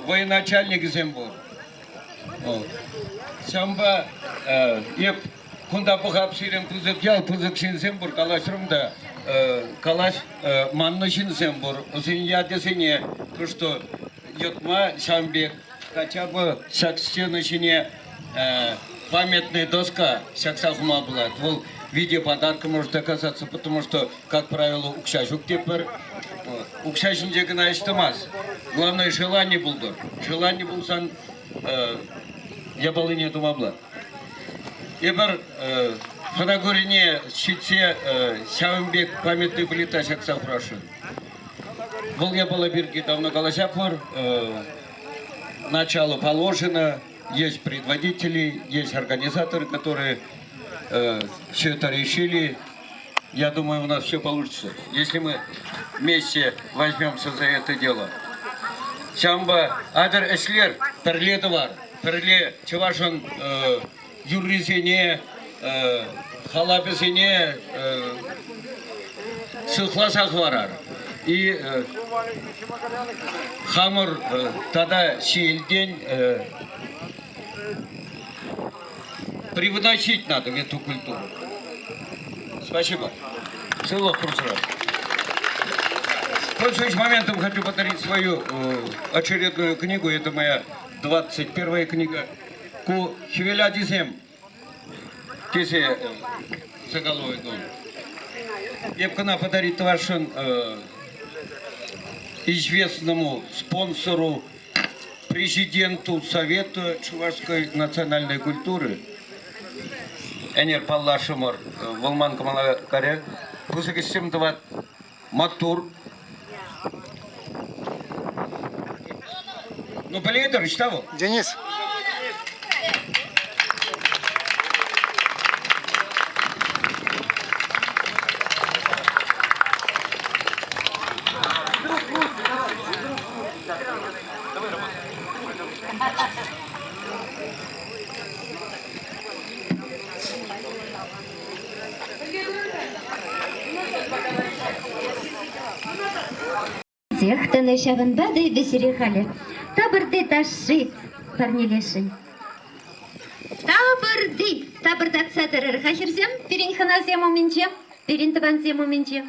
военачальникӗсем пур. Ҫавӑнпа эп кунта пӑхап сирӗн пысӑк ял, пысӑк ҫынсем пур, калаҫрӑм та, калаҫ маннӑ ҫынсем пур. Вӗсен ячӗсене кӑштӑ йӑтма ҫавӑн пек хотя бы ҫак стена ҫине памятная доска ҫакса хума пулать. Вӑл в виде подарка может оказаться, потому что, как правило, укҫа ҫук тепӗр. Укҫа ҫинче кӑна ӗҫ тӑмасть. Главное, желание пултӑр. Желание пулсан япалине тума пулать. Эпир Фанагорине ҫитсе ҫавӑн пек памятный плита ҫакса хурасшӑн. Вӑл япала пирки давно калаҫатпӑр. Начало положено, есть предводители, есть организаторы, которые все это решили. Я думаю, у нас все получится, если мы вместе возьмемся за это дело. Ҫавӑнпа атьӑр ӗҫлер, пӗрле тӑвар, пӗрле чӑвашӑн юррисене, халапӗсене сыхласа хӑварар. И хамӑр тата ҫиелтен привносить надо в эту культуру. Спасибо. Сывлӑх пурсӑра. Пользуясь моментом, хочу подарить свою очередную книгу. Это моя 21 книга. Ку хӗвел ачисем тесе заголовок. Эп кӑна подарить тӑвасшӑн известному спонсору, президенту Совета чувашской национальной культуры. Ӗнер паллашрӑмӑр, вӑл ман кӑмӑла карӗ. Пысӑк ӗҫсем тӑвать, маттур. Ну, пӗлетӗр, ӑҫта вӑл? Денис. Тех тӑнӑ ҫавӑнпа та эпӗ сире халӗ тапӑрти ташши парнелесшӗн. Тапӑрти тапӑртатса тӑрӑр-ха хӗрсем пирӗн хӑнасем умӗнче, пирӗн тӑвансем умӗнче.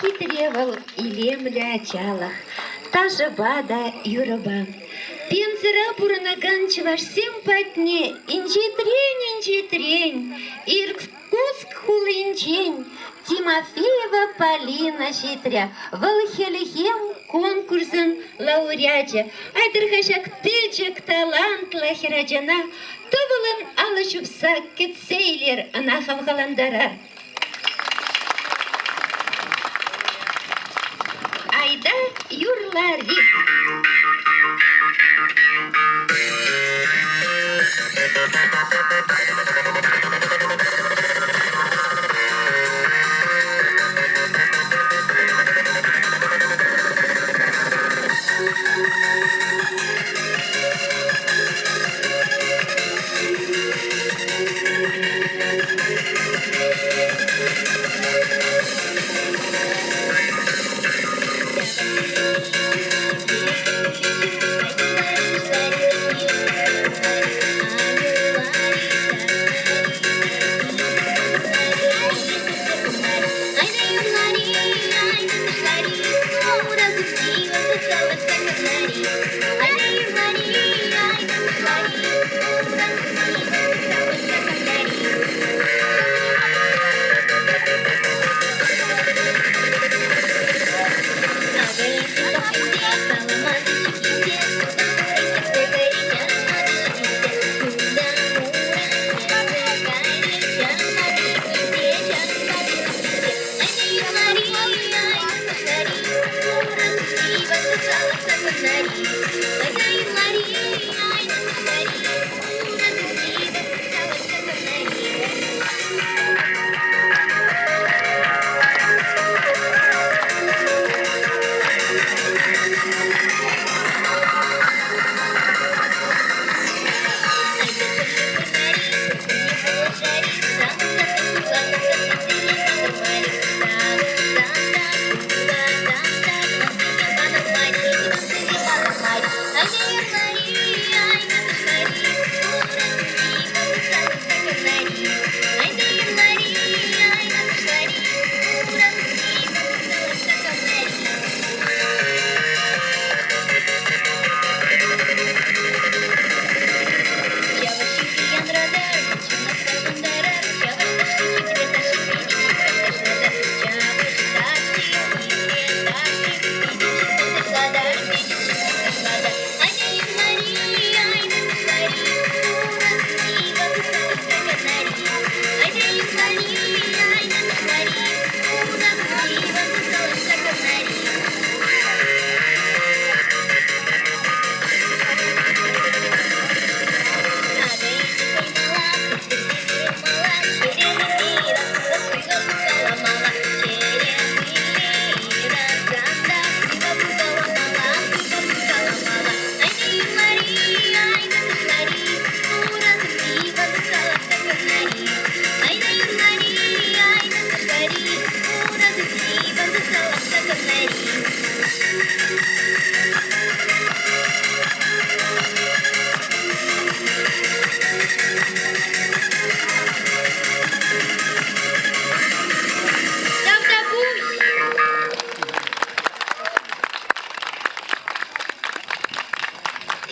хитре вӑл илемлӗ ачалӑх, ташӑпа та юрӑпа. Пензӑра пурӑнакан чӑвашсем патне инҫетрен-инҫетрен, Иркутск хулинчен Тимофеева Полина ҫитрӗ. Вӑл Хӗлхем конкурсӑн лауреачӗ. Айтӑр-ха ҫак пӗчӗк талантлӑ хӗрачана тӑвӑлӑн алӑ ҫупса кӗтсе илер, ӑна хавхалантарар. Айда юрлар-и?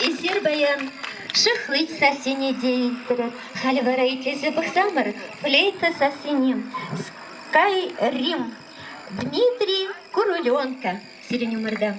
Эсир паян шӑхлич сассине те илтрӗр. Халь вара итлесе пӑхсамӑр флейта сассине. Скайрим. Дмитрий Куруленко сирӗн умӑрта.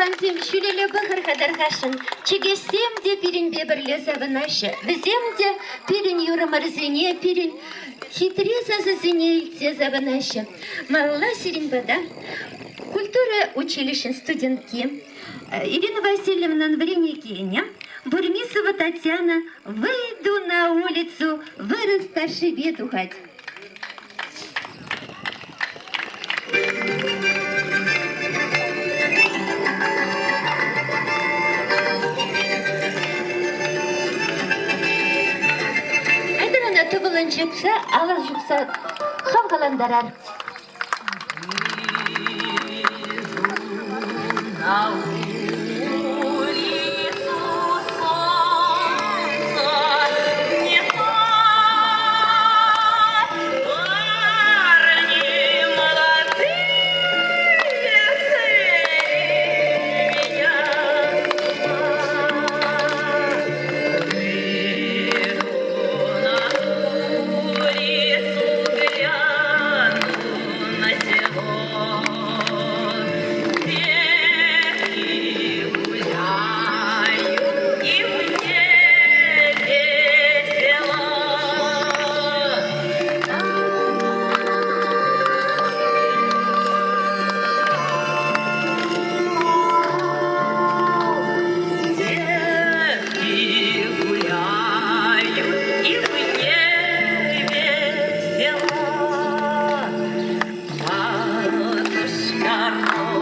тӑвансем, ҫӳлелле пӑхӑр-ха тархасшӑн. Чӗкеҫсем те пирӗнпе пӗрле савӑнаҫҫӗ. Вӗсем те пирӗн юрӑмӑрсене, пирӗн хитре сасӑсене илтсе савӑнаҫҫӗ. Малалла сирӗн пата культура училищин студентки Ирина Васильевнӑн вӗренекенӗ Бурмисова Татьяна «Выйду на улицу» вырӑс ташшипе тухать. Айтӑр ӑна тӑвӑлӑн ҫыпса, алӑ ҫупса хавхалантарар. На улицу солнце не Парни молодые свели меня с ума. Выйду на улицу, гляну на село. Девки гуляют, и мне весело. Девки гуляют, и мне весело. Матушка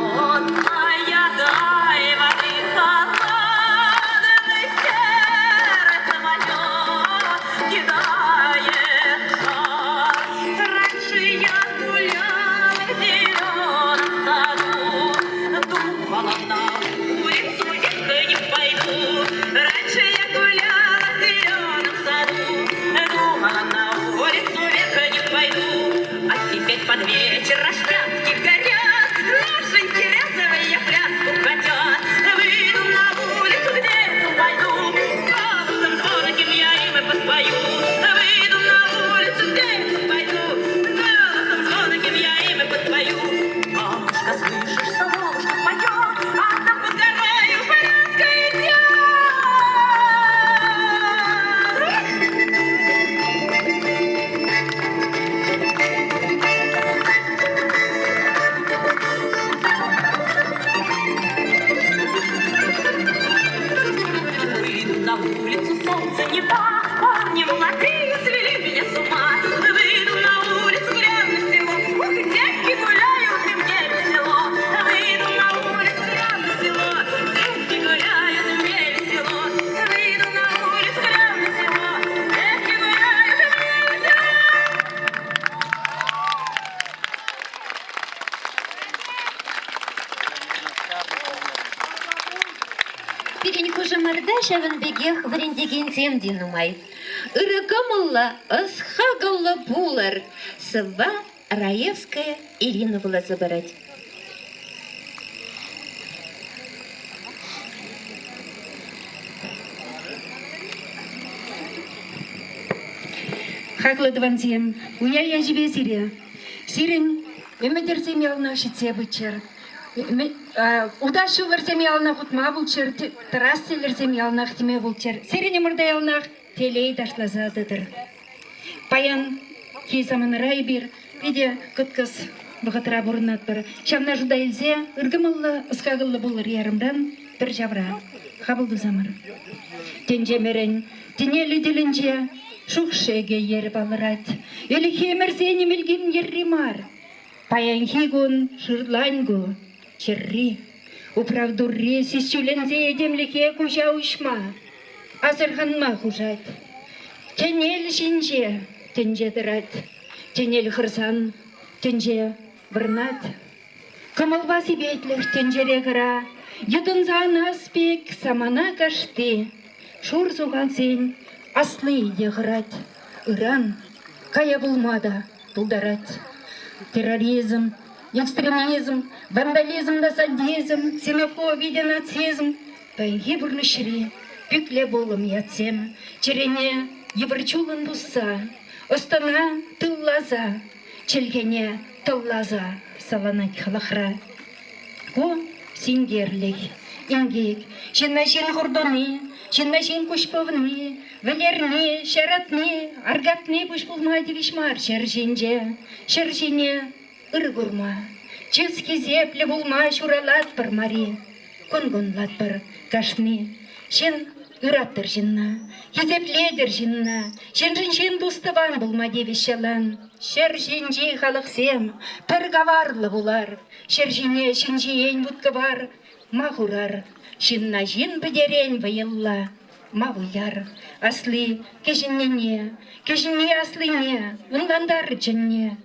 родная, дай воды холодной, сердце мое кидает жар. Раньше я гуляла в зеленом саду, думала на улицу века не пойду. Раньше я гуляла в зеленом саду, думала на улицу века не пойду. А теперь под вечер аж пятки горят, Ноженьки резвые пляску хотят. Выйду на улицу, к деревцу пойду, Голосом звонким я им и подпою. Выйду на улицу, к деревцу пойду, Голосом звонким я им и подпою. Бабушка, слышишь, соловушка поет, А там под горою пляска идет. Выйду на улицу, солнце не па, Парни молодые свели меня с ума. Выйду на улицу, гляну на село, Ух, девки гуляют, и мне весело. Выйду на улицу, гляну на село, Девки гуляют, и мне весело. Выйду на улицу, гляну на село, Девки гуляют, и мне весело. Пирӗн хушӑмӑрта ҫавӑн пекех вӗрентекенсем те нумай. Ырӑ кӑмӑллӑ, ӑс-хакӑллӑ пулӑр, сӑвва Раевская Ирина вуласа парать. Хаклӑ тӑвансем, уяв ячӗпе сире! Сирӗн ӗмӗтӗрсем яланах ҫитсе пыччӑр. Утас ҫулӑрсем яланах утма пулччӑр, тӑрас тӗллӗрсем яланах теме пулччӑр. Сирӗн ӑмӑрта яланах телей ташласа тӑтӑр. Паян саманара эпир питӗ кӑткӑс вӑхӑтра пурӑнатпӑр. Ҫавна шута илсе ыркӑмӑллӑ, ӑс-хакӑллӑ пулӑр ярӑмран пӗр ҫавра. Хапӑл тусамӑр. Тӗнчемӗрӗн тӗнелӗ тӗлӗнче шухшекӗ йӗр палӑрать. Ӗлӗкхи ӗмӗрсен ӗмӗлкин йӗрри мар. Паянхи кун шырланку, чӗрри. Управ турри сисчӳленсе этемлӗхе куҫа уҫма, асӑрханма хушать. Тӗнел ҫинче тӗнче тӑрать, тӗнел хӑрсан тӗнче вӑрнать. Кӑмӑлпа сипетлӗх тӗнчере кӑра, йӑтӑнса анас пек самана кашти. Шур сухалсен асли те хӑрать, ыран кая пулма та пултарать. Терроризм, экстремизм, вандализм та садизм, ксенофоби те нацизм паянхи пурнӑҫри пӳкле пулӑм ятсем чӗрене йывӑр чулӑн пусса, ӑс-тӑна тылласа, чӗлхене тӑлласа саланать халӑхра. Ку синкерлӗх. инкек. Ҫынна ҫын хур туни, ҫынна ҫын куҫ пӑвни, вӗлерни, ҫаратни, аркатни пуҫ пулма тивӗҫ мар ҫӗр ҫинче. Ҫӗр ҫине ыр курма, чыс-хисеплӗ пулма ҫуралатпӑр мар-и? Кун-кунлатпӑр кашни ҫын юраттӑр ҫынна, хисеплетӗр ҫынна, ҫыншӑн ҫын тус-тӑван пулма тивӗҫ ялан. Ҫӗр ҫинчи халӑхсем пӗр каварлӑ пулар, ҫӗр ҫине ҫын ҫиен вут-кӑвар ма хурар, ҫынна ҫын пӗтерен вӑйӑлла ма выляр. Асли кӗҫӗннине, кӗҫӗнни аслине ӑнлантар чӗнне.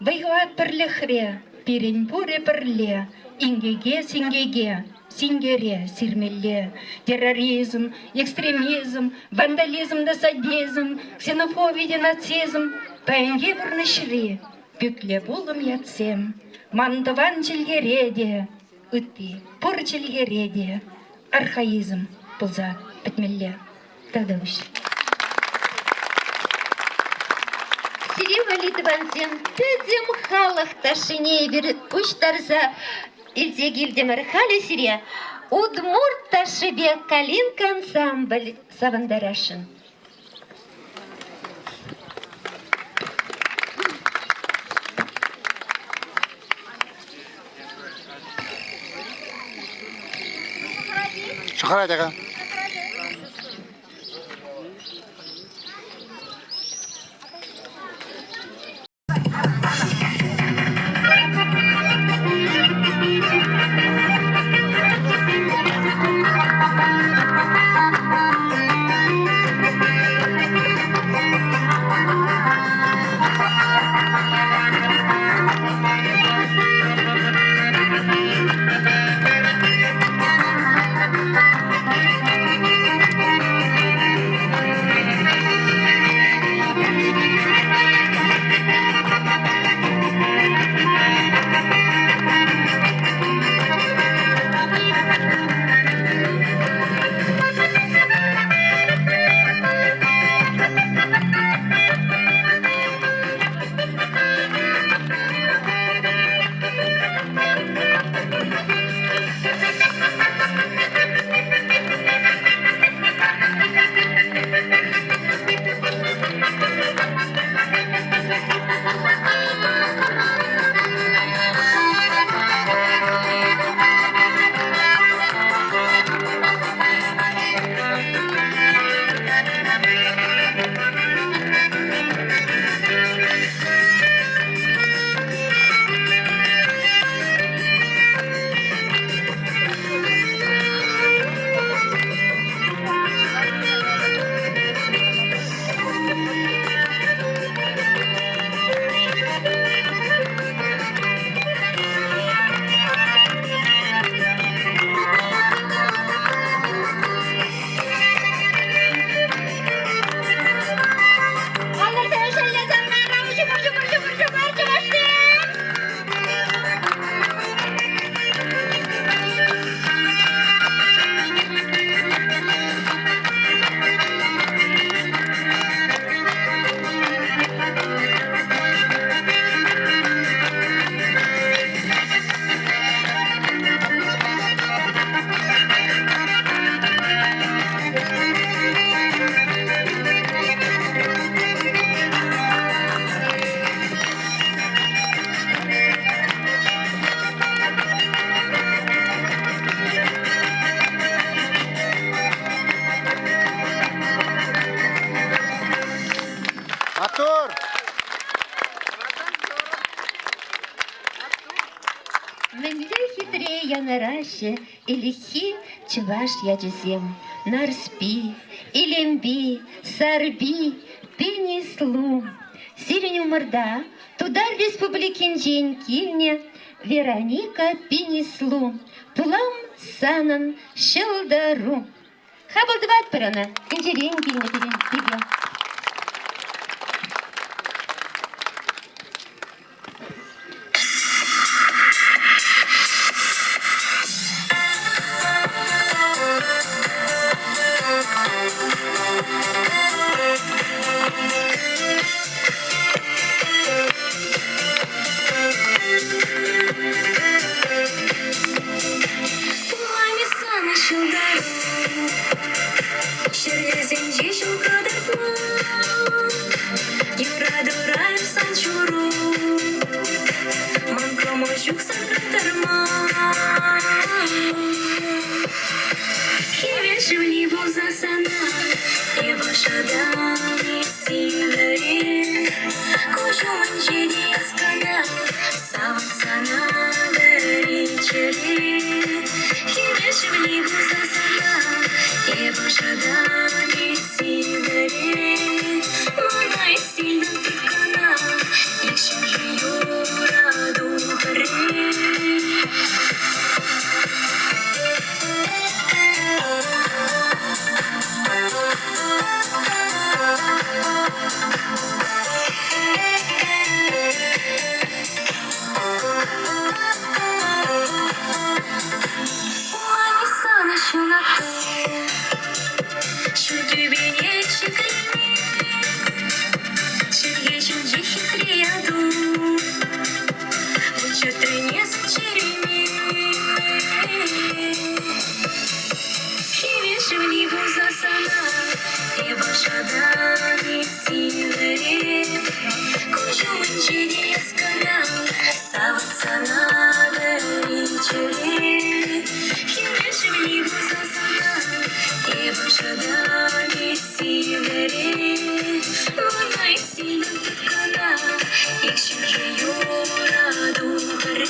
Вӑй-хӑват пӗрлӗхре, пирӗн пурӗ пӗрле, инкеке-синкеке, синкере сирмелле. Терроризм, экстремизм, вандализм та садизм, ксенофоби те нацизм паянхи пурнӑҫри пӳкле пулӑм ятсем ман тӑван чӗлхере те, ытти пур чӗлхере те архаизм пулса пӗтмелле. Тавтапуҫ. Сире валли, тӑвансем, пӗтӗм халӑх ташшине эпир пуҫтарса илсе килтӗмӗр. Халӗ сире удмурт ташшипе «Калинка» ансамбль савӑнтарасшӑн. Шӑхӑрать ака. Артур! Мӗнле хитре янӑраҫҫӗ ӗлӗкхи чӑваш ячӗсем: Нарспи, Илемпи, Сарпи, Пинеслу. Сирӗн умӑрта Тутар Республикинчен килнӗ Вероника Пинеслу. Пулам санӑн ҫӑлтӑру. Хапӑл тӑватпӑр ӑна, тӗнчерен килнӗ пирӗн пике. Пулам-и сан ӑшӑтан сивӗре, Куҫ умӗнче те эс кӑна, Савӑнсана вӗри чӗре. Хӗвел шевли пулса сана, Эп ӑшӑтан сивӗре. Мана эс сильно тыткӑна, Икҫӗмӗш юрату пӗрре. Ҫӳл тӳпене ҫӗклеме, Чӗлхе ҫинче хитре яту, Чӗтрене чӗреме. Хӗвел шевли пулса сана эп ӑшӑтан сивӗре. Куҫ умӗнче те эс кӑна савӑтсана вӗри чӗре. Хӗвел шевли пулса сана эп ӑшӑтан сивӗре. Мана сивӗ тыткӑна икҫӗмӗш юрату пӗрре.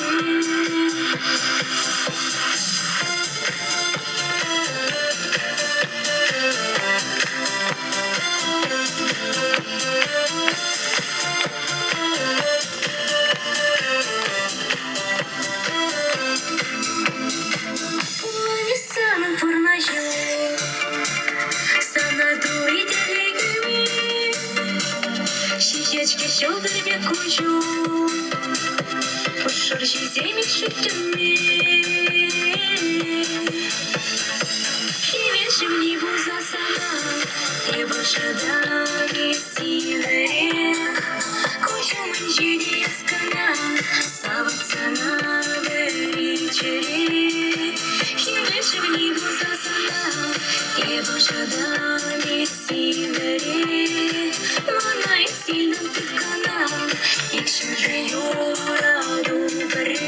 Санӑн пурнӑҫу, сана туй телейми, Ҫиҫет-ҫке ҫӑлтӑр пек куҫу, Шӑрҫисем ик-шиктӗмми. Хӗвел шевли пулса сана эп ӑшӑтам сивӗре. Куҫ умӗнче те эс кӑна савӑтсана вӗри чӗре. Хӗвел шевли пулса сана эп ӑшӑтам сивӗре. Мана эс сильно тыткӑна икҫӗмӗш юрату пӗрре.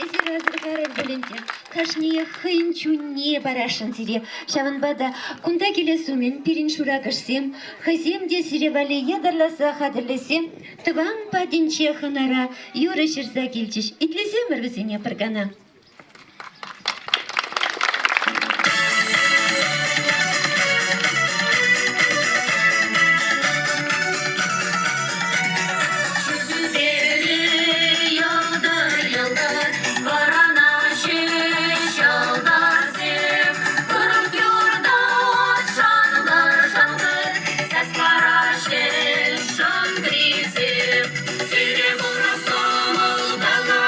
Эсир асӑрхарӑр пуль ӗнтӗ, кашниех хӑйӗн чунне парасшӑн сире. Ҫавӑнпа та кунта килес умӗн пирӗн шуракӑшсем хӑйсем те сире валли ятарласа хатӗрлесе тӑван патӗнче хӑнара юрӑ ҫырса килчӗҫ. Итлесемӗр вӗсене пӗр кана. Йӑлтӑр-йӑлтӑр вӑранаҫҫӗ ҫӑлтӑрсем. Ырӑ шанкӑр-шанкӑр сас параҫҫӗ шӑнкӑрисем. Сире курас кӑмӑлтала.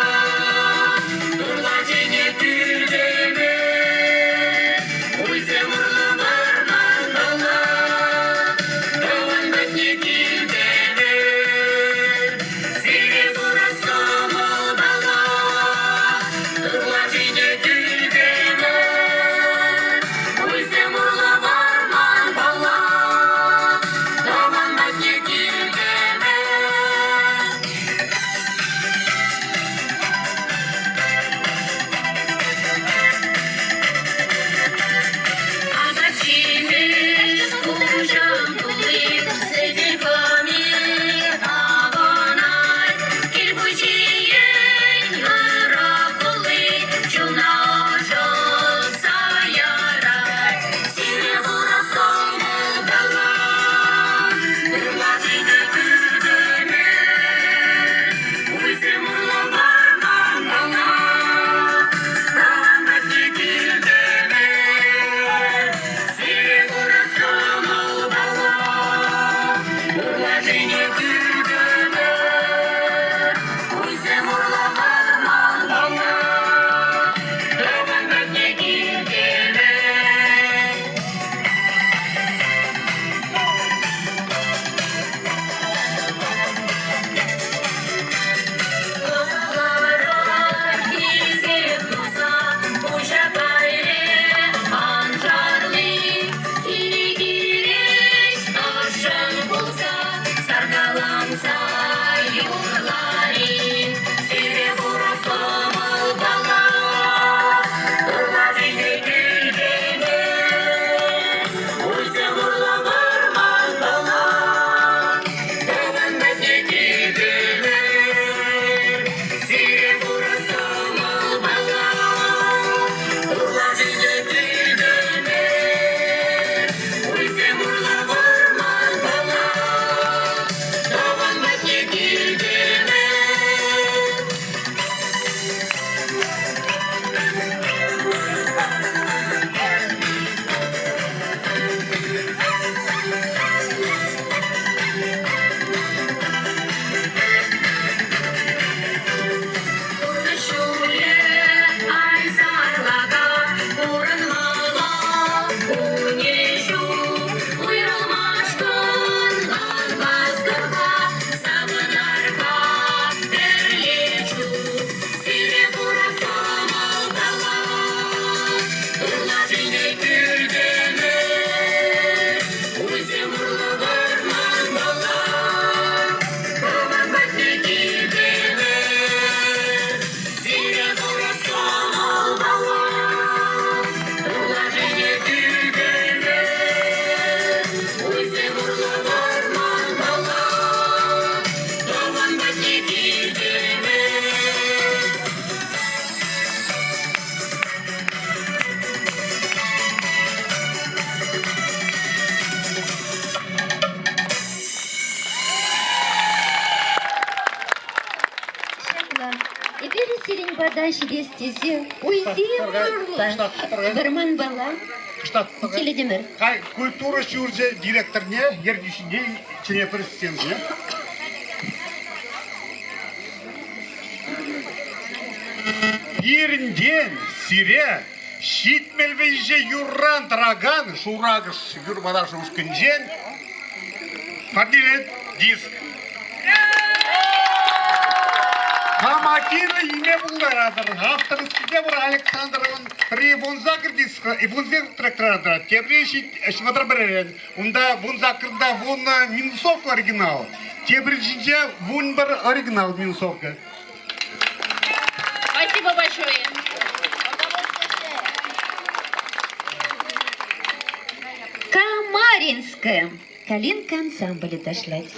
сирӗн пата ҫитес тесе уйсем урлӑ вӑрманпала килетӗмӗр. Культура ҫурчӗ директорне, ертӳҫине чӗнетпӗр сцена. Пирӗнтен сире 70 виҫе юрран тӑракан Шуракӑш юрпа-ташӑ ушкӑнӗнчен парнелет диск. Кама кирлӗ илме пултаратӑр. Авторскипе пур Александровӑн пӗри вунсакӑр диск, вунсем трактора тӑрать, тепри ҫвӑтӑр пӗререн. Унта вунсаккӑрта вуннӑ минусовка оригинал, тепри ҫинче вунпӗр оригинал минусовка. Спасибо большое. Камаринская. Калинка ансамбле ташлать.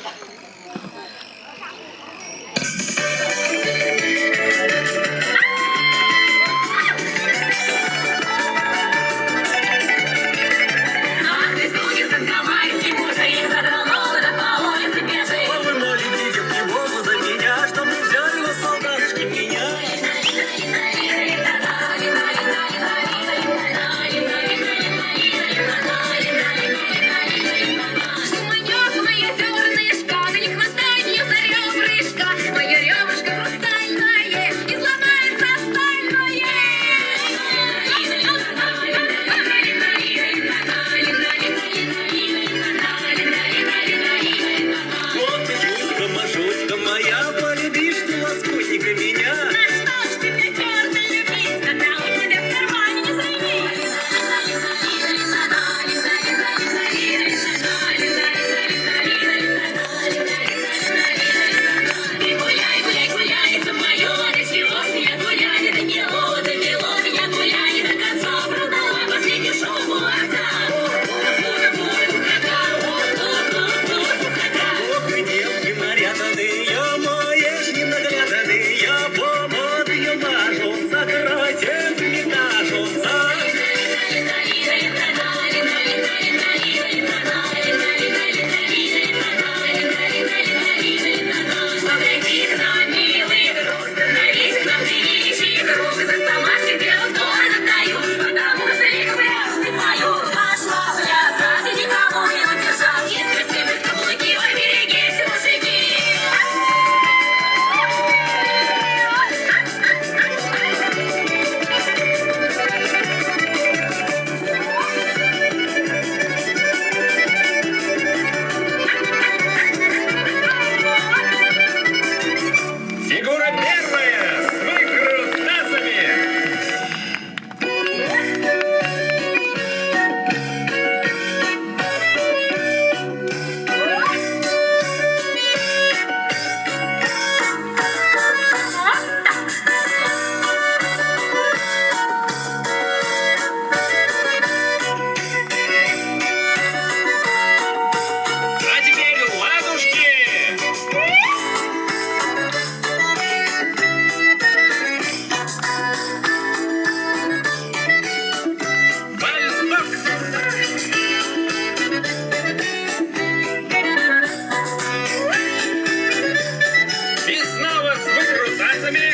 Фигура первая с выкрутасами! А теперь ладушки! Вальсок! И снова с выкрутасами!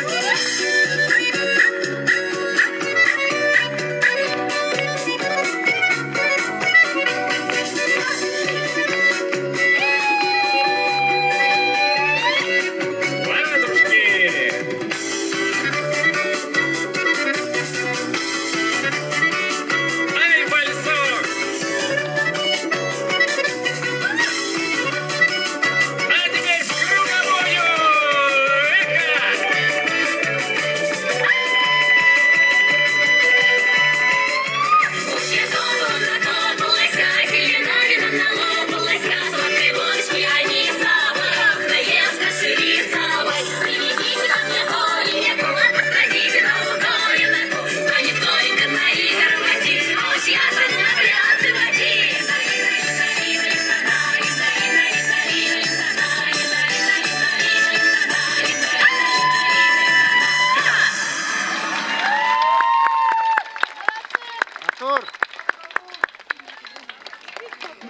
Ладушки! Ай, вальсок! А теперь в круговую! Эхо!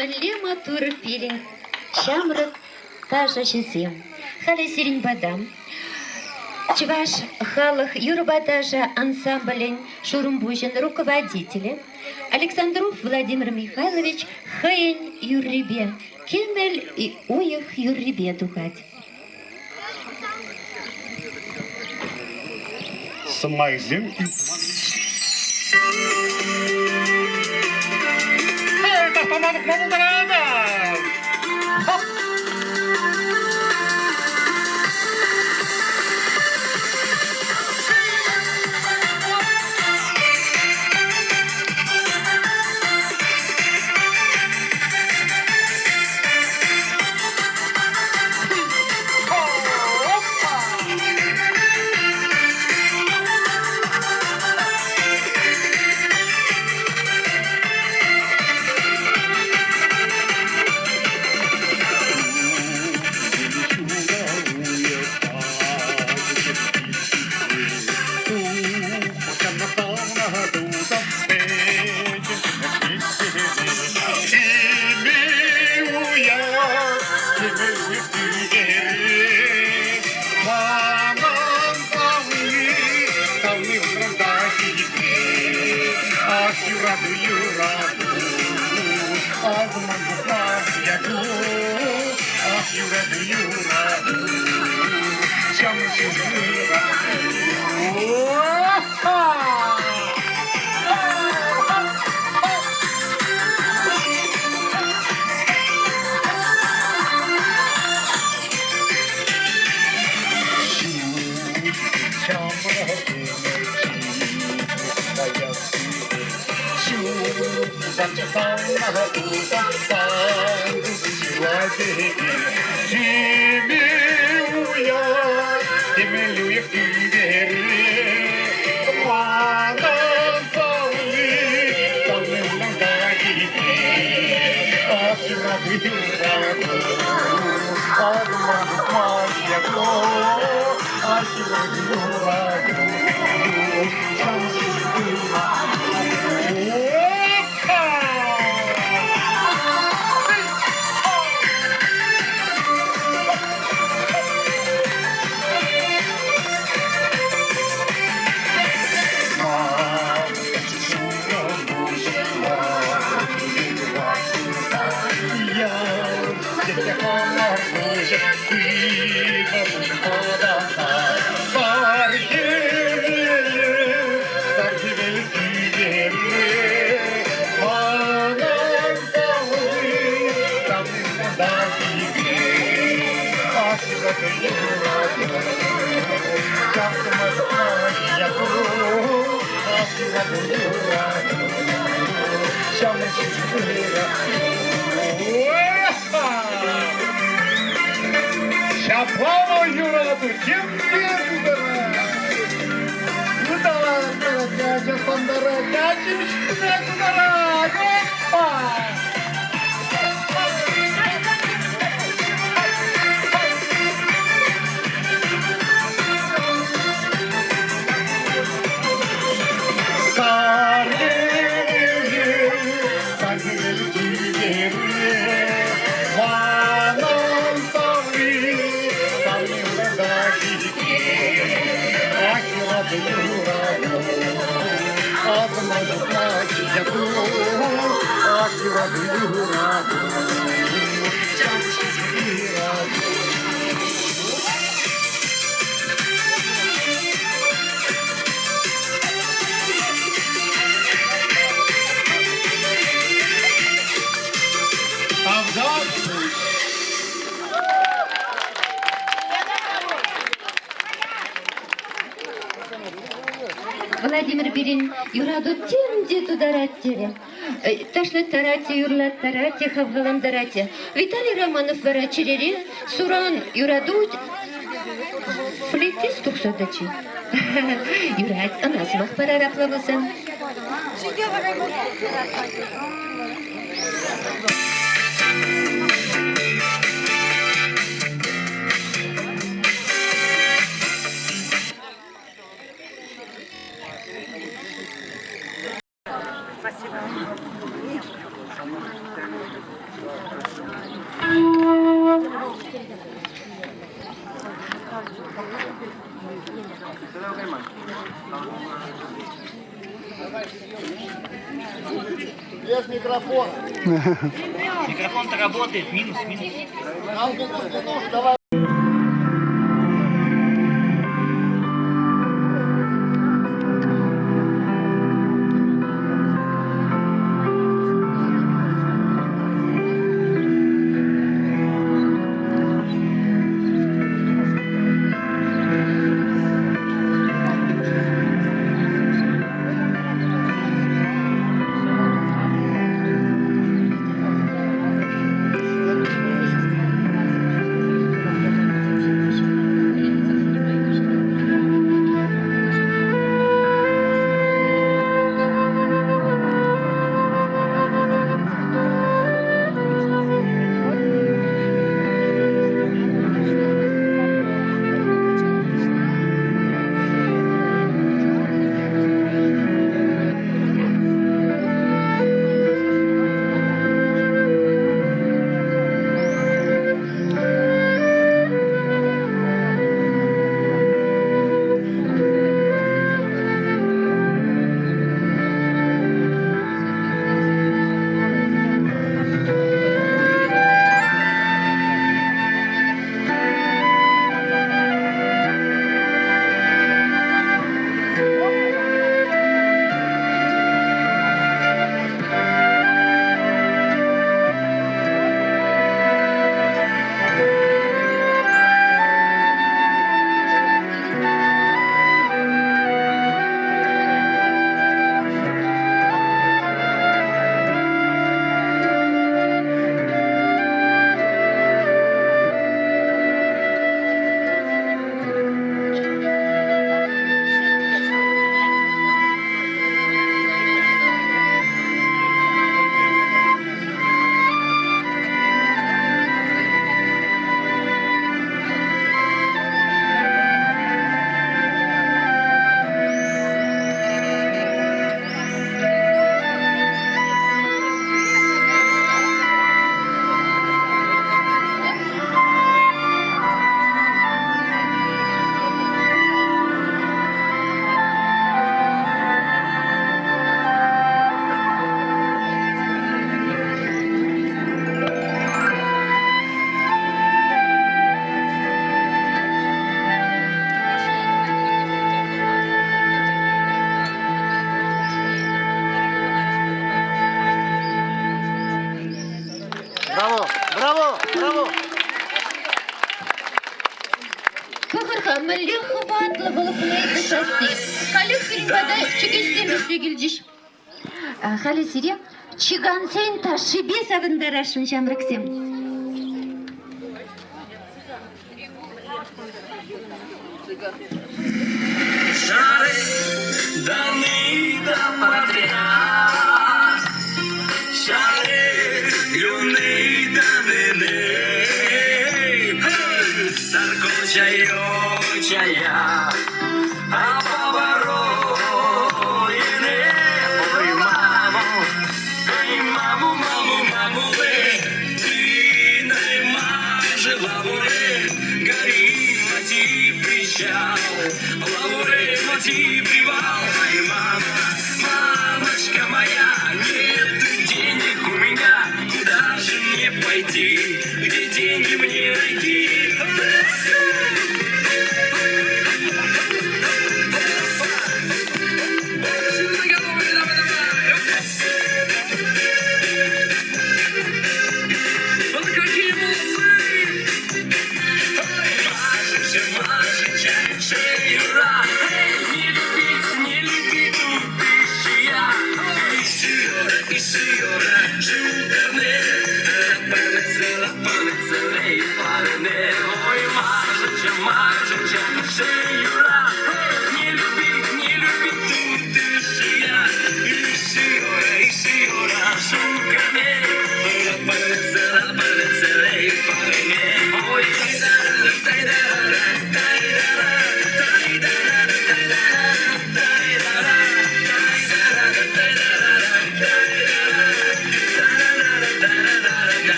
Мӗнле маттур пирӗн ҫамрӑк ташӑҫӑсем. Халӗ сирӗн пата. Чӑваш халӑх юрӑпа ташӑ ансамблӗн шурӑмпуҫӗн руководителӗ Александров Владимир Михайлович хӑйӗн юррипе кӗмӗл уйӑх юррипе тухать. Сӑмахӗсем Таҫтана тухма пултаратӑп! Хоп! Ҫапла вӑл юрату темпе тутарать. Ыталать, ачашлантарать, ачишне тутарать. Опа! Владимир пирӗн юрату тем те тутарать терӗ. Ташлаттарать те, юрлаттарать те, хавхалантарать те. Виталий Романов вара чӗрере суран юрату флейтист тухса тӑчӗ. Юрать, ӑна сӑмах парар апла пулсан. Без микрофона. Микрофон-то работает, минус, минус. Нам минус не нужен, давай. Браво! Браво! Браво! Пӑхӑр-ха, мӗнле хӑватлӑ вӑл флейта сасси. Халех пирӗн пата чӗкеҫсем вӗҫсе килчӗҫ. Халӗ сире чикансен ташшипе савӑнтарасшӑн ҫамрӑксем. Шары даны до подряд, Шары юны даны, Саркочая, а поворотины, ой, маму, ой, маму, маму, маму, ты наймажила, гори, мати, причал, лавуре, мати, привал.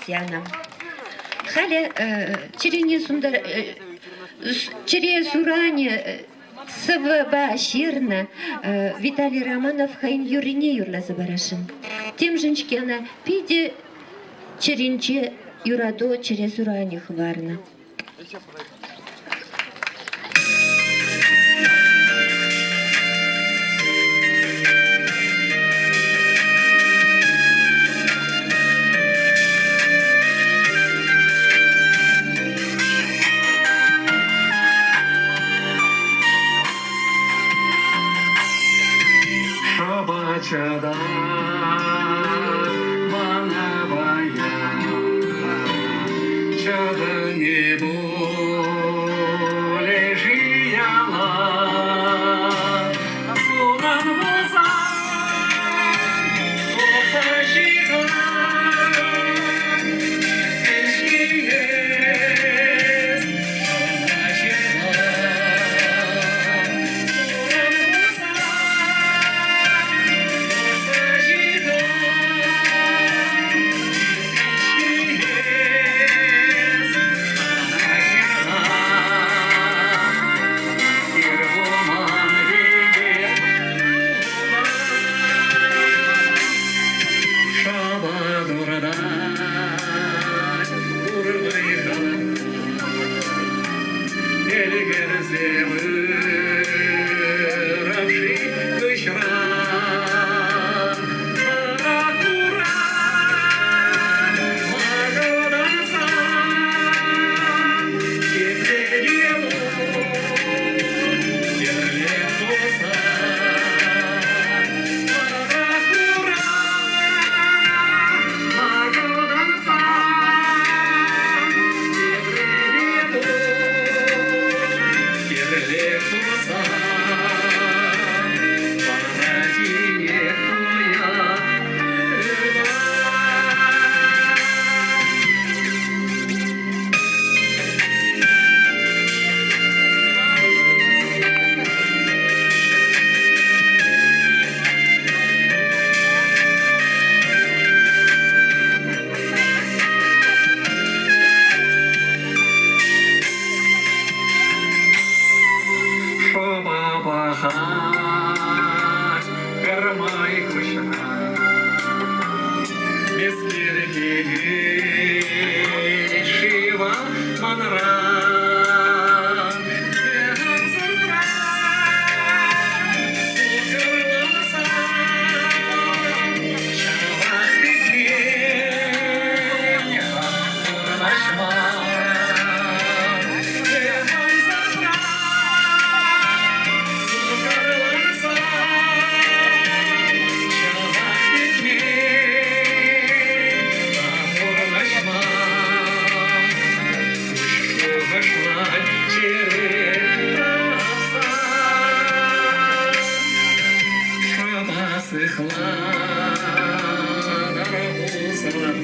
янӑ. Халӗ чӗрене сунтар чӗре суранӗ сӑвӑпа ҫырнӑ Виталий Романов хӑйӗн юррине юрласа парасшӑн. Темшӗн-ҫке ӑна питӗ чӗринче юрату чӗре суранӗ хӑварнӑ. Шӑпача мана паян чӑтӑнӗ пулӗ-ши яла? Суран пулсан тухса ҫыхӑн, ҫиес шӑна ҫырла. Суран пулсан тухса ҫыхӑн, ҫиес шӑна ҫырла. Ир пулман пекех Шапа туртать урмӑйха, Ӗлкӗрсе пырап-ши хыҫран? Хӑрах ура макӑртансан, Епле те йӗрле тусан. Хӑрах ура макӑртансан, Епле те йӗрле тусан. Вара тинех туя Шӑпа пӑхать пӗрмай куҫран. Мӗскер килет-ши вӑл манран? Ӑнсӑртран суккӑрлансан, ҫавах пӗтмен-ха курнӑҫман. Ӑнсӑртран суккӑрлансан, ҫавах пӗтмен-ха курнӑҫман. Пуҫ шухӑшлать чӗре тапса. Шӑпа сыхланар усалран.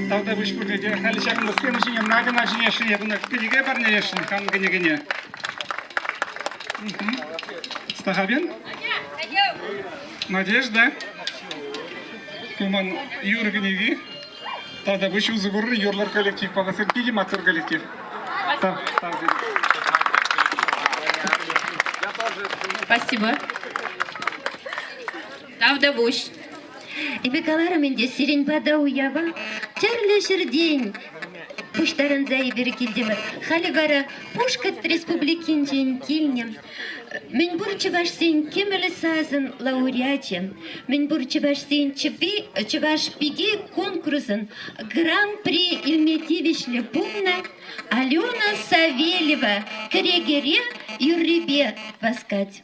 Тавтапуҫ пурне те. Халӗ ҫакӑнта сцена ҫине Надьӑна чӗнесшӗн, эп ӑна кӗнеке парнелесшӗн, хамӑн кӗнекене. Стахабин? Надежда? Ку ман юрӑ кӗнеки. Тавтапуҫ усӑ курнӑ юрлар коллектив палласем питӗ маттур коллектив. Тав, тав сире. Спасибо. Тавтапуҫ. Эпӗ каларӑм ӗнтӗ, сирӗн пата уява тӗрлӗ ҫӗртен пуҫтарӑнса эпир килтӗмӗр. Халӗ вара Пушкӑрт Республикинчен килнӗ мӗнпур чӑвашсен кӗмӗл сасӑн лауреачӗ, мӗнпур чӑвашсен чӑваш пики конкурсӑн гран-при илме тивӗҫлӗ пулнӑ Алена Савельева кӗрекере юррипе васкать.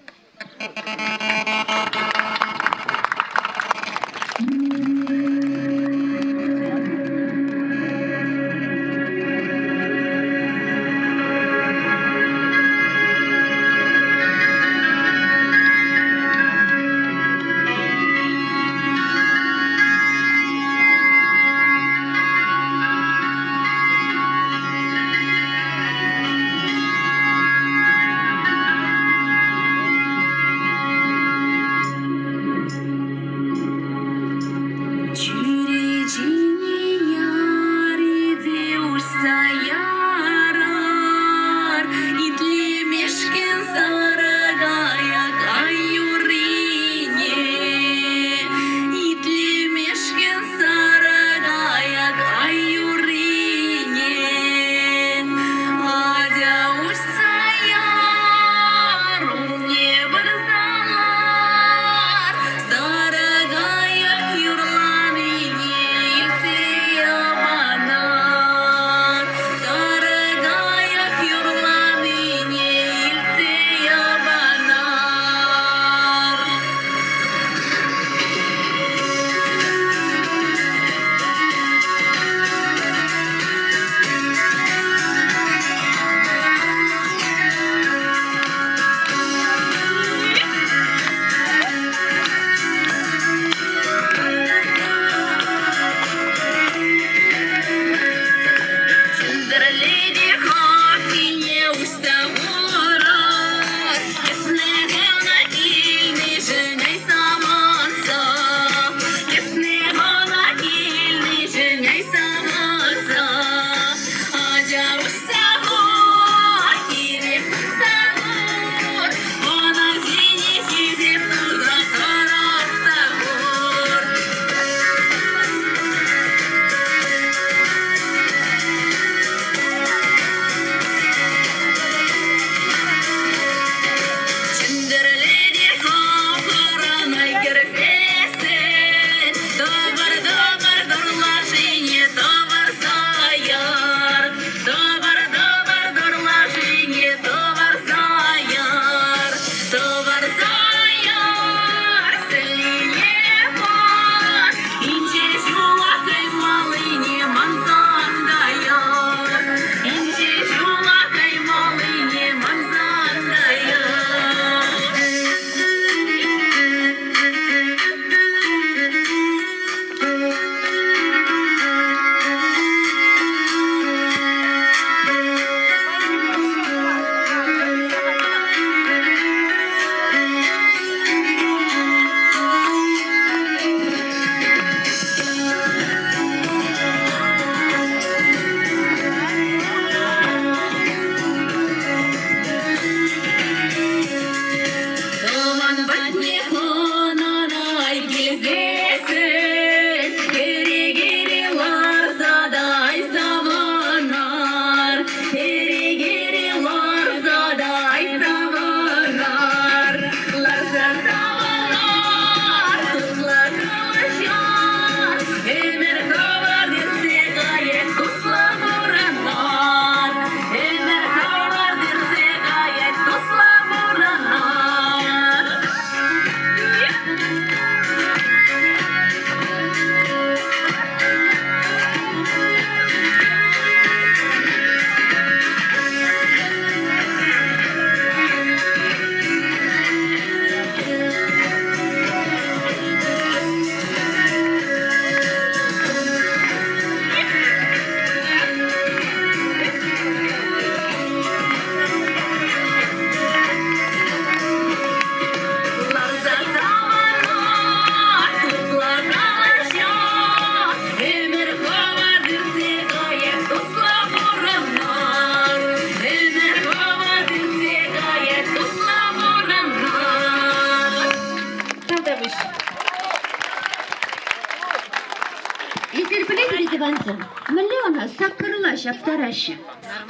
Ачасем, мӗнле ӑна саккӑрла ҫаптараҫҫӗ?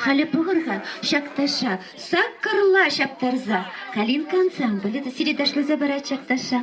Халӗ пӑхӑр-ха ҫак ташша, саккӑрла ҫаптарса. Калинка ансамблӗ те сире ташласа парать ҫак ташша.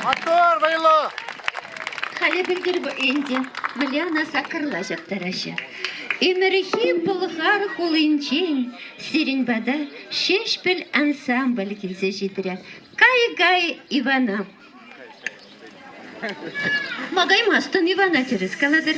Мотор вӑйлӑ! Халӗ пӗлтӗр ӗнтӗ мӗнле ӑна саккӑрла ҫаптараҫҫӗ. Ӗмӗрхи Пӑлхар хулинчен сирӗн пата Ҫеҫпӗл ансамбль килсе ҫитрӗ. Кай-кай Ивана. Ма каймастӑн Ивана тӗрӗс калатӑр.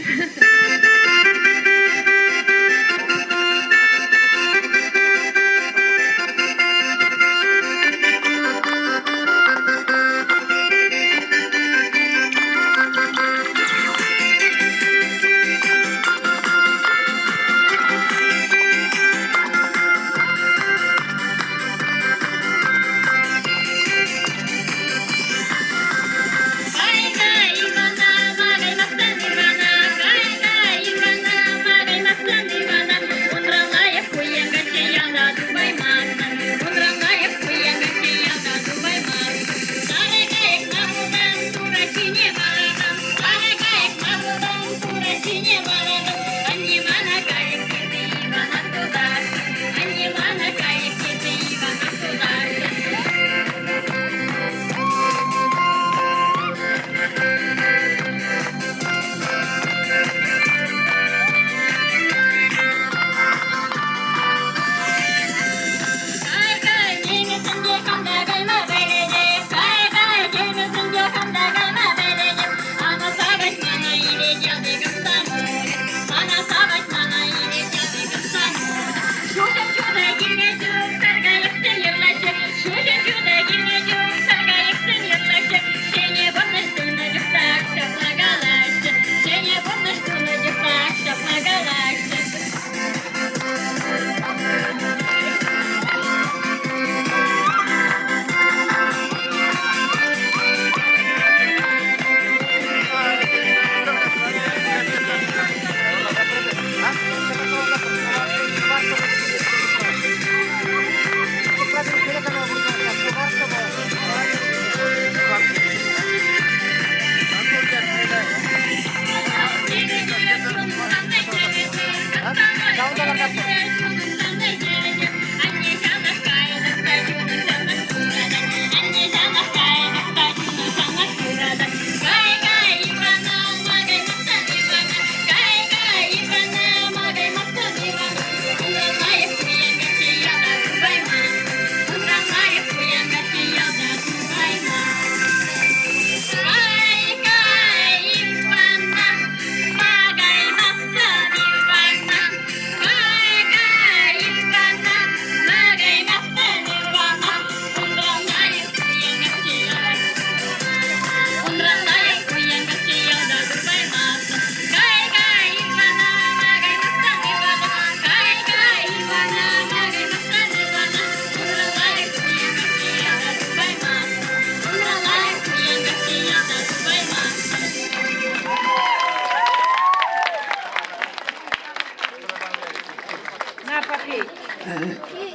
Кай-кай Ивана, ма каймастӑн Ивана, кай-кай Ивана.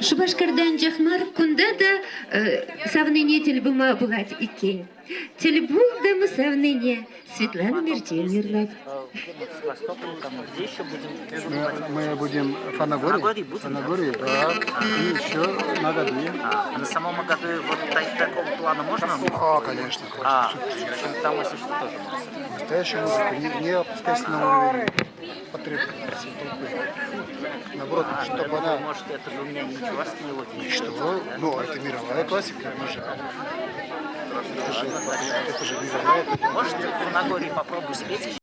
Шупашкарта анчах мар, кунта та савнине тӗл пулма пулать иккен. Тӗл пултӑм савнине, Светлана Мерчен юрлать. Мы будем в Фанагории. Фанагории, да. И еще на Агадуе. А на самом Агадуе вот такого плана можно? А, конечно. А, в общем, там если что тоже можно. Настоящую музыку не опускайся на уровень потребности толпы. Наоборот, А, чтобы я она... думал, может, это же у меня не чувашская мелодия. Что? Ну, это мировая классика. Мы же... Это же мировая... Может, в Фанагории попробую спеть еще?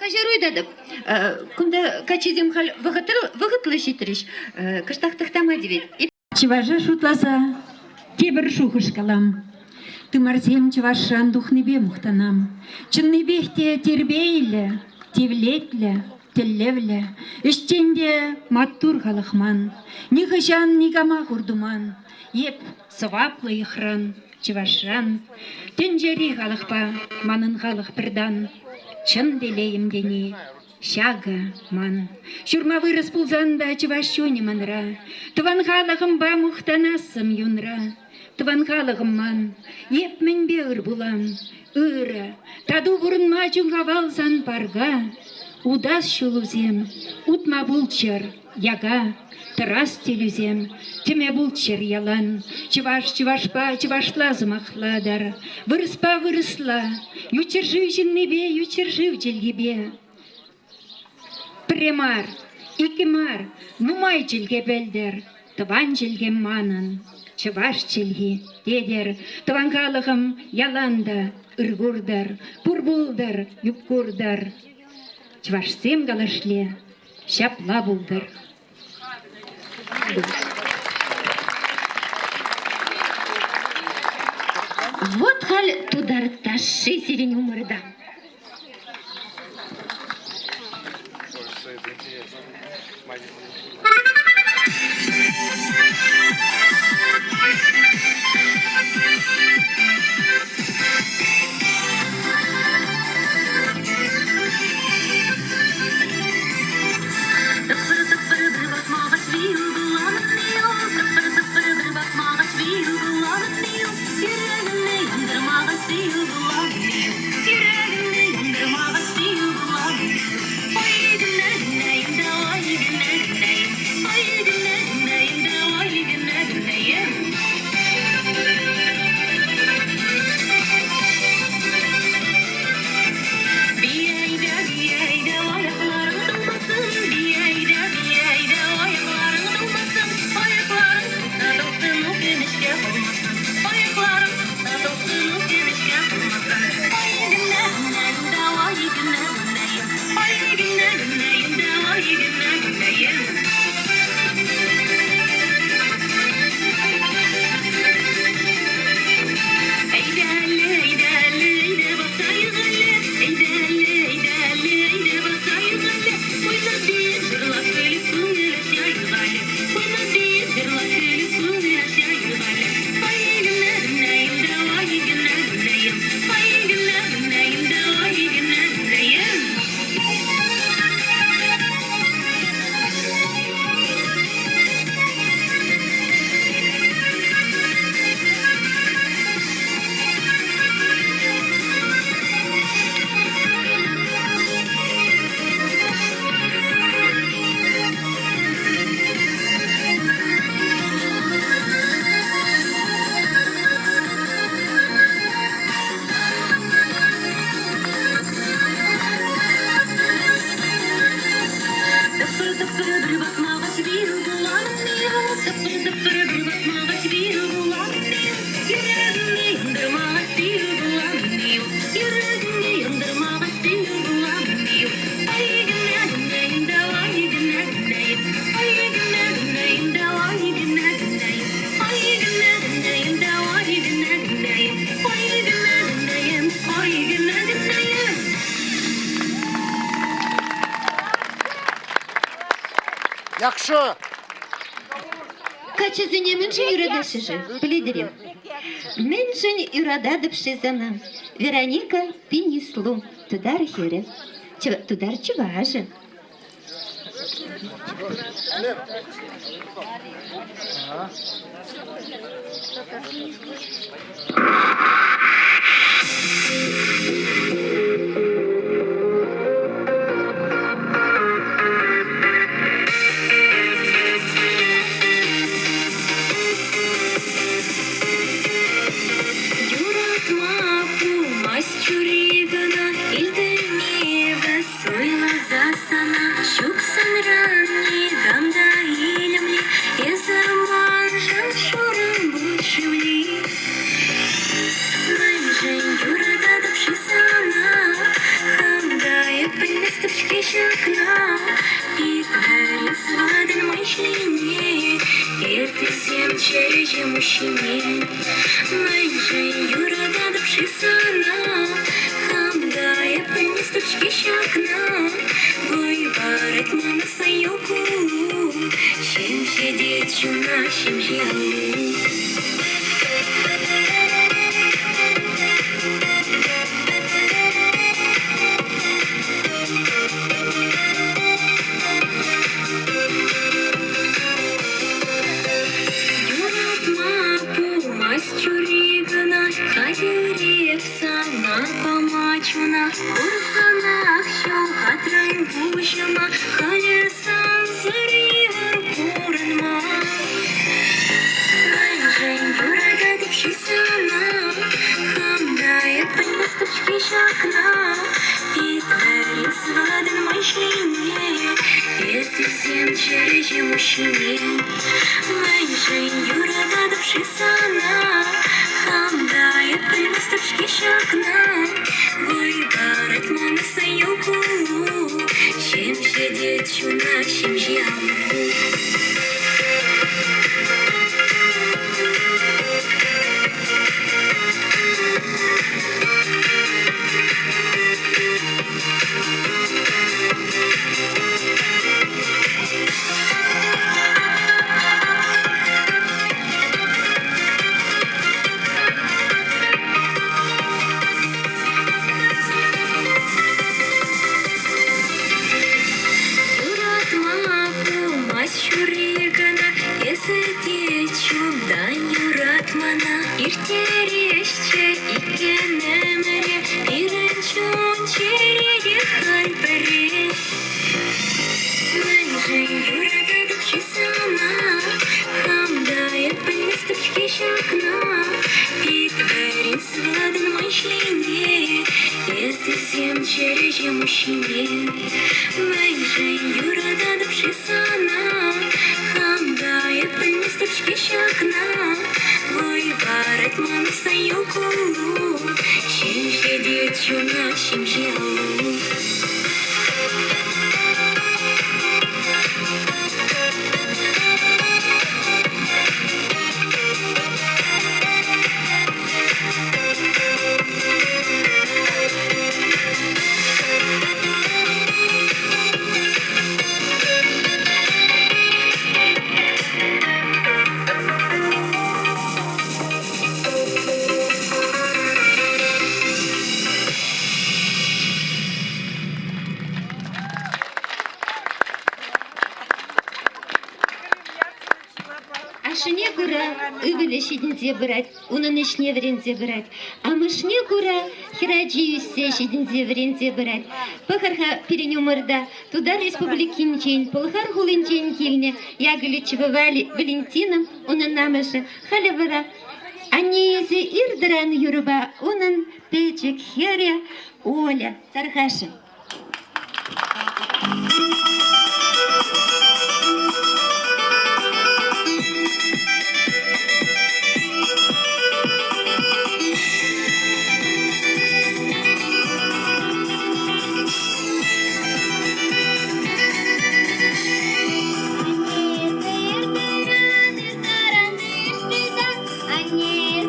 Каҫару ыйтатӑп. Кунта каччисем халь вӑхӑтлӑ ҫитрӗҫ. Кӑштах тӑхтама тивет. Чӑваша шутласа тепӗр шухӑш калам. Тымарсем чӑвашран тухнипе мухтанам. Чӑннипех те тирпейлӗ, тивлетлӗ, тӗллевлӗ, ӗҫчен те маттур халӑх ман. Нихӑҫан никама хур туман. Эп сӑваплӑ йӑхран, чӑвашран. Тӗнчери халӑхпа манӑн халӑх пӗртан. Чӑн телейӗм тени ҫакӑ ман. Ҫурма вырӑс пулсан та чӑваш чунӗ манра. Тӑван халӑхӑмпа мухтанассӑм юнра. Тӑван халӑхӑм ман, эп мӗнпе ыр пулам? Ырӑ, тату пурӑнма чун-хавал сан парка. Утас ҫулусем утма пулччӑр яка, тӑрас тилӳсем тӗме пулччӑр ялан. Чӑваш чӑвашпа чӑвашла сӑмахлатӑр, вырӑспа вырӑсла, ют ҫӗршыв ҫыннипе ют ҫӗршыв чӗлхипе. Пӗрре мар, иккӗ мар, нумай чӗлхе пӗлтӗр. Тӑван чӗлхем манӑн, чӑваш чӗлхи, тетӗр. Тӑван халӑхӑм ялан та ыр куртӑр, пур пултӑр, юп куртӑр. Чӑвашсем калашле, ҫапла пултӑр. Вот халь тутар ташши сирӗн умӑрта. Яхшы! Каччӑсене мӗншӗн юратаҫҫӗ-ши, пӗлетӗр-и? Мӗншӗн юрататӑп-ши сана, Вероника Пинеслу, тутар хӗрӗ, тутар чӑвашӗ. Юратма пулмасть чури кӑна, илтӗнми суйласа сана. Ҫук санран никам та илемли, эсӗ маншӑн шурӑ пуҫ-шывли. Мӗншӗн юрататӑп-ши сана? Хам та эп пӗлместӗп-ҫке ҫакна. Ик-вӗрес ватӑн мӑйҫине, Эртисем чӗрҫе муҫҫине. Мӗншӗн юрататӑп-ши сана? Хам та эп пӗлместӗп-ҫке ҫакна. Вӑй парать мана сан куллу, Ҫемҫетет чуна ҫемҫе аллу. Юратма пулмасть чури кӑна, хатӗрех сана пама чуна. Курсанах ҫухатрӑн пуҫӑма, халӗ сансӑр йывӑр пурӑнма. Мӗншӗн юрататӑп-ши сана? Хам та эп пӗлместӗп-ҫке ҫакна. Пит вӗрес ватӑн май ҫине, Эсисем чӗрҫе муҫҫине. Мӗншӗн юрататӑп-ши сана? Хам та эп пӗлместӗп-ҫке ҫакна. Вӑй парать мана сан куллу, Ҫемҫетет чуна ҫемҫе аллу. Юратма пулмасть ҫурри кӑна, эсӗ те чунтан юрат мана. Ирттересчӗ иккен ӗмӗре, пирӗн чун чӗре халь пӗрре. Мӗншӗн юрататӑп-ши сана? Хам та эп пӗлместӗп-ҫке ҫакна. Пит вӗрен сыватӑн ман ҫине, Эсӗсем чӗреҫе муҫҫине. Мӗншӗн юрататӑп-ши сана? Хам та эп пӗлместӗп-ҫке ҫакна. Вӑй парать мана сан куллу, Ҫемҫетет чуна ҫемҫе аллу. Ашшӗне кура ывӑлӗ ҫитӗнсе пырать, унӑн ӗҫне вӗренсе пырать. Амӑшне кура хӗрачи ӳссе ҫитӗнсе вӗренсе пырать. Пӑхӑр-ха пирӗн умӑрта Тутар Республикинчен, Пӑлхар хулинчен килнӗ Яковлевичева Валентина, унӑн амӑшӗ, халӗ вара анне эсӗ ир тӑран юрӑпа унӑн пӗчӗк хӗрӗ Оля тархасшӑн. Анне,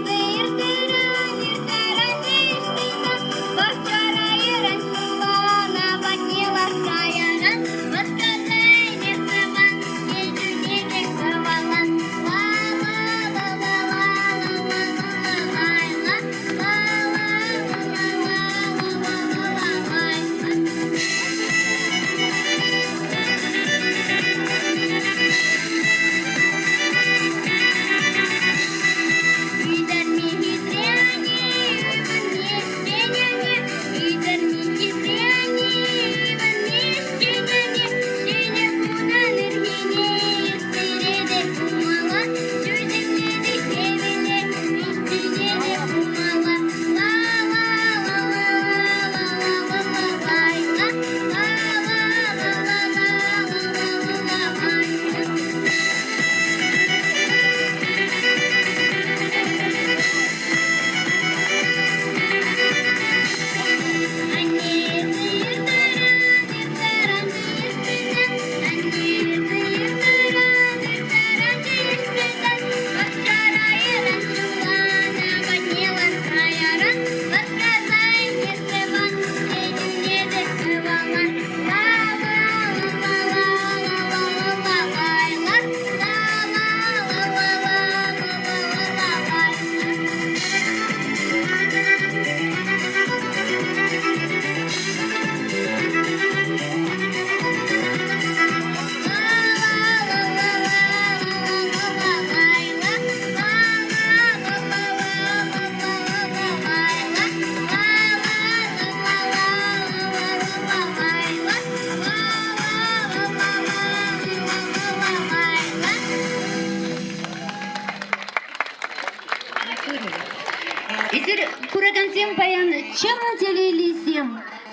Куракансем паян чӑн телейлисем.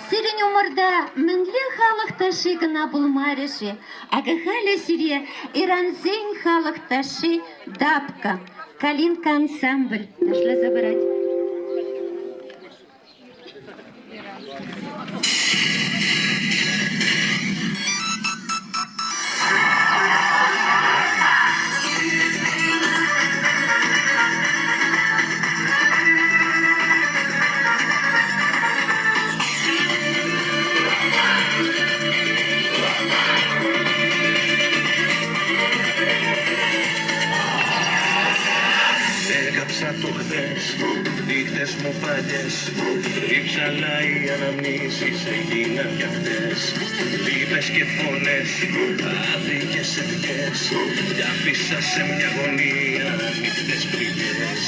Сирӗн умӑрта мӗнле халӑх ташши кӑна пулмарӗ-ши? Акӑ халӗ сире ирансен халӑх ташши Дапка, Калинка ансамбль ташласа парать. Έκαψα το χθες, νύχτες μου παλιές. Ρίψαλα οι αναμνήσεις έγιναν κι αυτές. Λύπες και φωνές, άδικες ευχές. Κι άφησα σε μια γωνία νύχτες πληγές.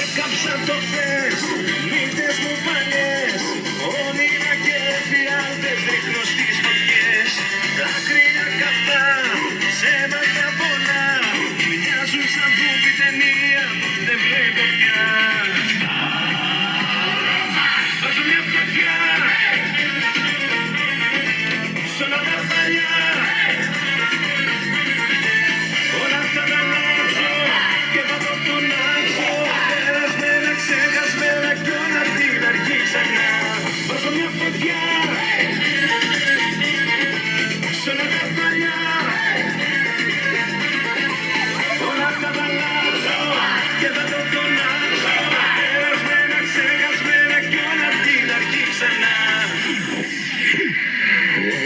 Έκαψα το χθες, νύχτες μου παλιές. Όνειρα και εφιάλτες ρίχνω στις φωτιές. Δάκρυα καυτά, ψέματα πολλά. Μοιάζουν σαν δούπι ταινία που δεν βλέπω πια. Βάζω μια φωτιά σ' όλα τα παλιά. Όλα θα τα αλλάξω και θα το φωνάξω. Περασμένα, ξεχασμένα κι όλα απ' την αρχή ξανά. Βάζω μια φωτιά σ' όλα τα παλιά. Όλα θα τα αλλάξω και θα το φωνάξω. Περασμένα, ξεχασμένα κι όλα απ' την αρχή ξανά.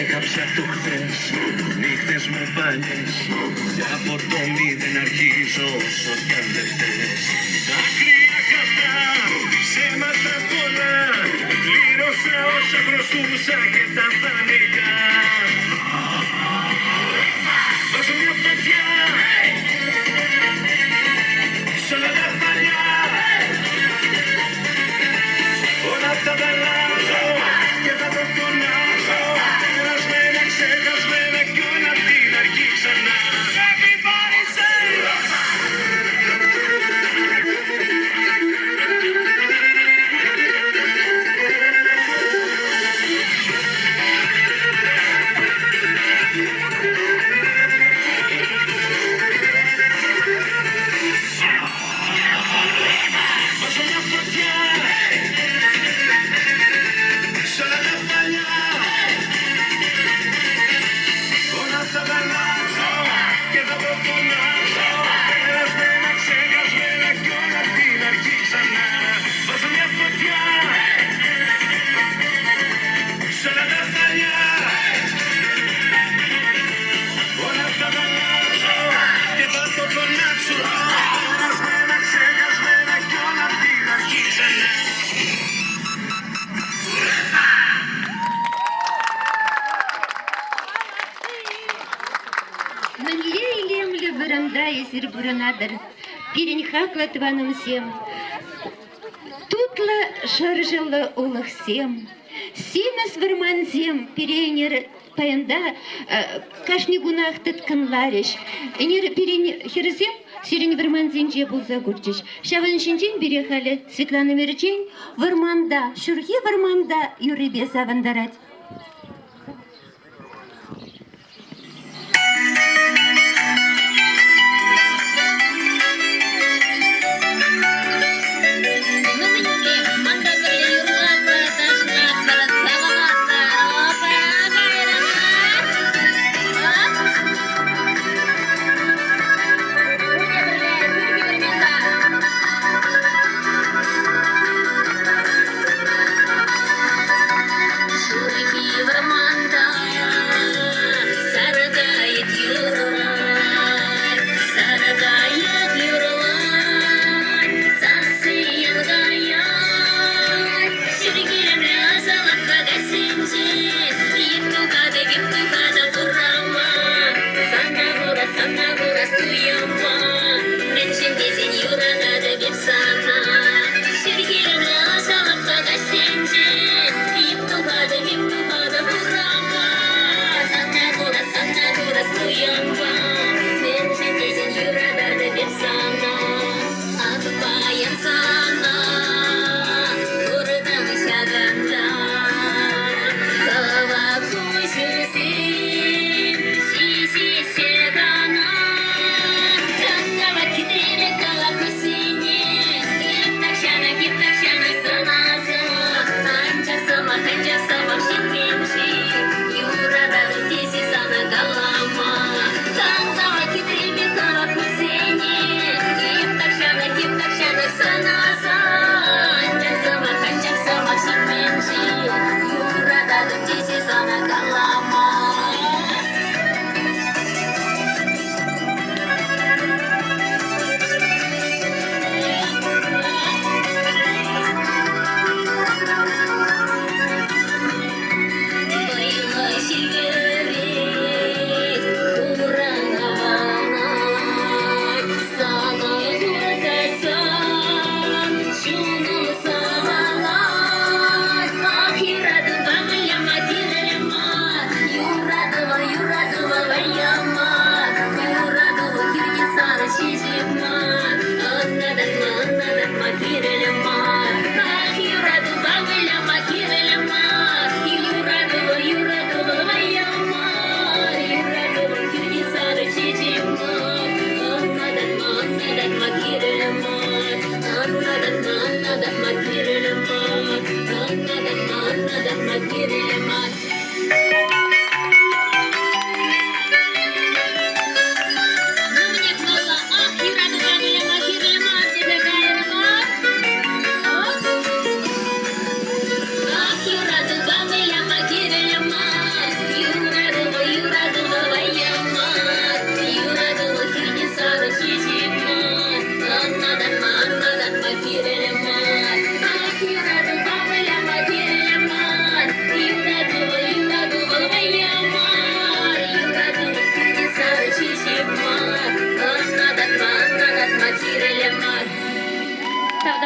Έκαψα το χθες, νύχτες μου παλιές. Κι από το μηδέν αρχίζω όσο κι αν δεν θες. Δάκρυα καυτά, ψέματα πολλά. Πλήρωσα όσα χρωστούσα και τα δανεικά. Βάζω μια φωτιά σ' όλα τα παλιά. Όλα θα τα αλλάζω και θα το φωνάζω. Περασμένα, ξεχασμένα κι όλα απ' την αρχή ξανά. Everybody say. Βάζω μια φωτιά σ' όλα τα παλιά. Όλα θα τα αλλάξω και θα το φωνάξω. Περασμένα, ξεχασμένα κι όλα απ' την αρχή ξανά. Βάζω μια φωτιά σ' όλα τα παλιά. Όλα θα τα αλλάξω και θα το φωνάξω. Περασμένα, ξεχασμένα κι όλα απ' την αρχή ξανά. Мӗнле илемлӗ вырӑнта эсир пурӑнатӑр, пирӗн хаклӑ тӑванӑмсем. Тутлӑ шӑршӑллӑ улӑхсем, симӗс вӑрмансем пире ӗнер паянта кашни кунах тыткӑнларӗҫ. Ӗнер пирӗн хӗрсем сирӗн вӑрмансенче пулса курчӗҫ. Ҫавӑн ҫинчен пире халӗ Светлана Мерчен вӑрманта, ҫурхи вӑрманта юррипе савӑнтарать. Ну, мӗнле, манпа пӗрле юрлатпӑр, ташлатпӑр, савӑнатпӑр. Опа, кайрӑмӑр. Оп. Пурте пӗрле, ҫурхи вӑрманта. Ҫурхи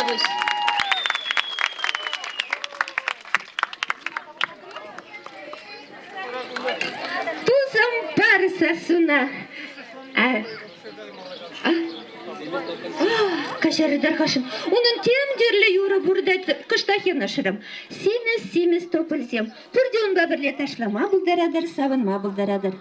Тавтапуҫ. Тусӑм пар сассуна. А, а, каҫарӑр тархасшӑн. Унӑн тем тӗрлӗ юрӑ пур та кӑштах йӑнӑшрӑм. Симӗс-симӗс топольсем. Пурте унпа пӗрле ташлама пултаратӑр, савӑнма пултаратӑр.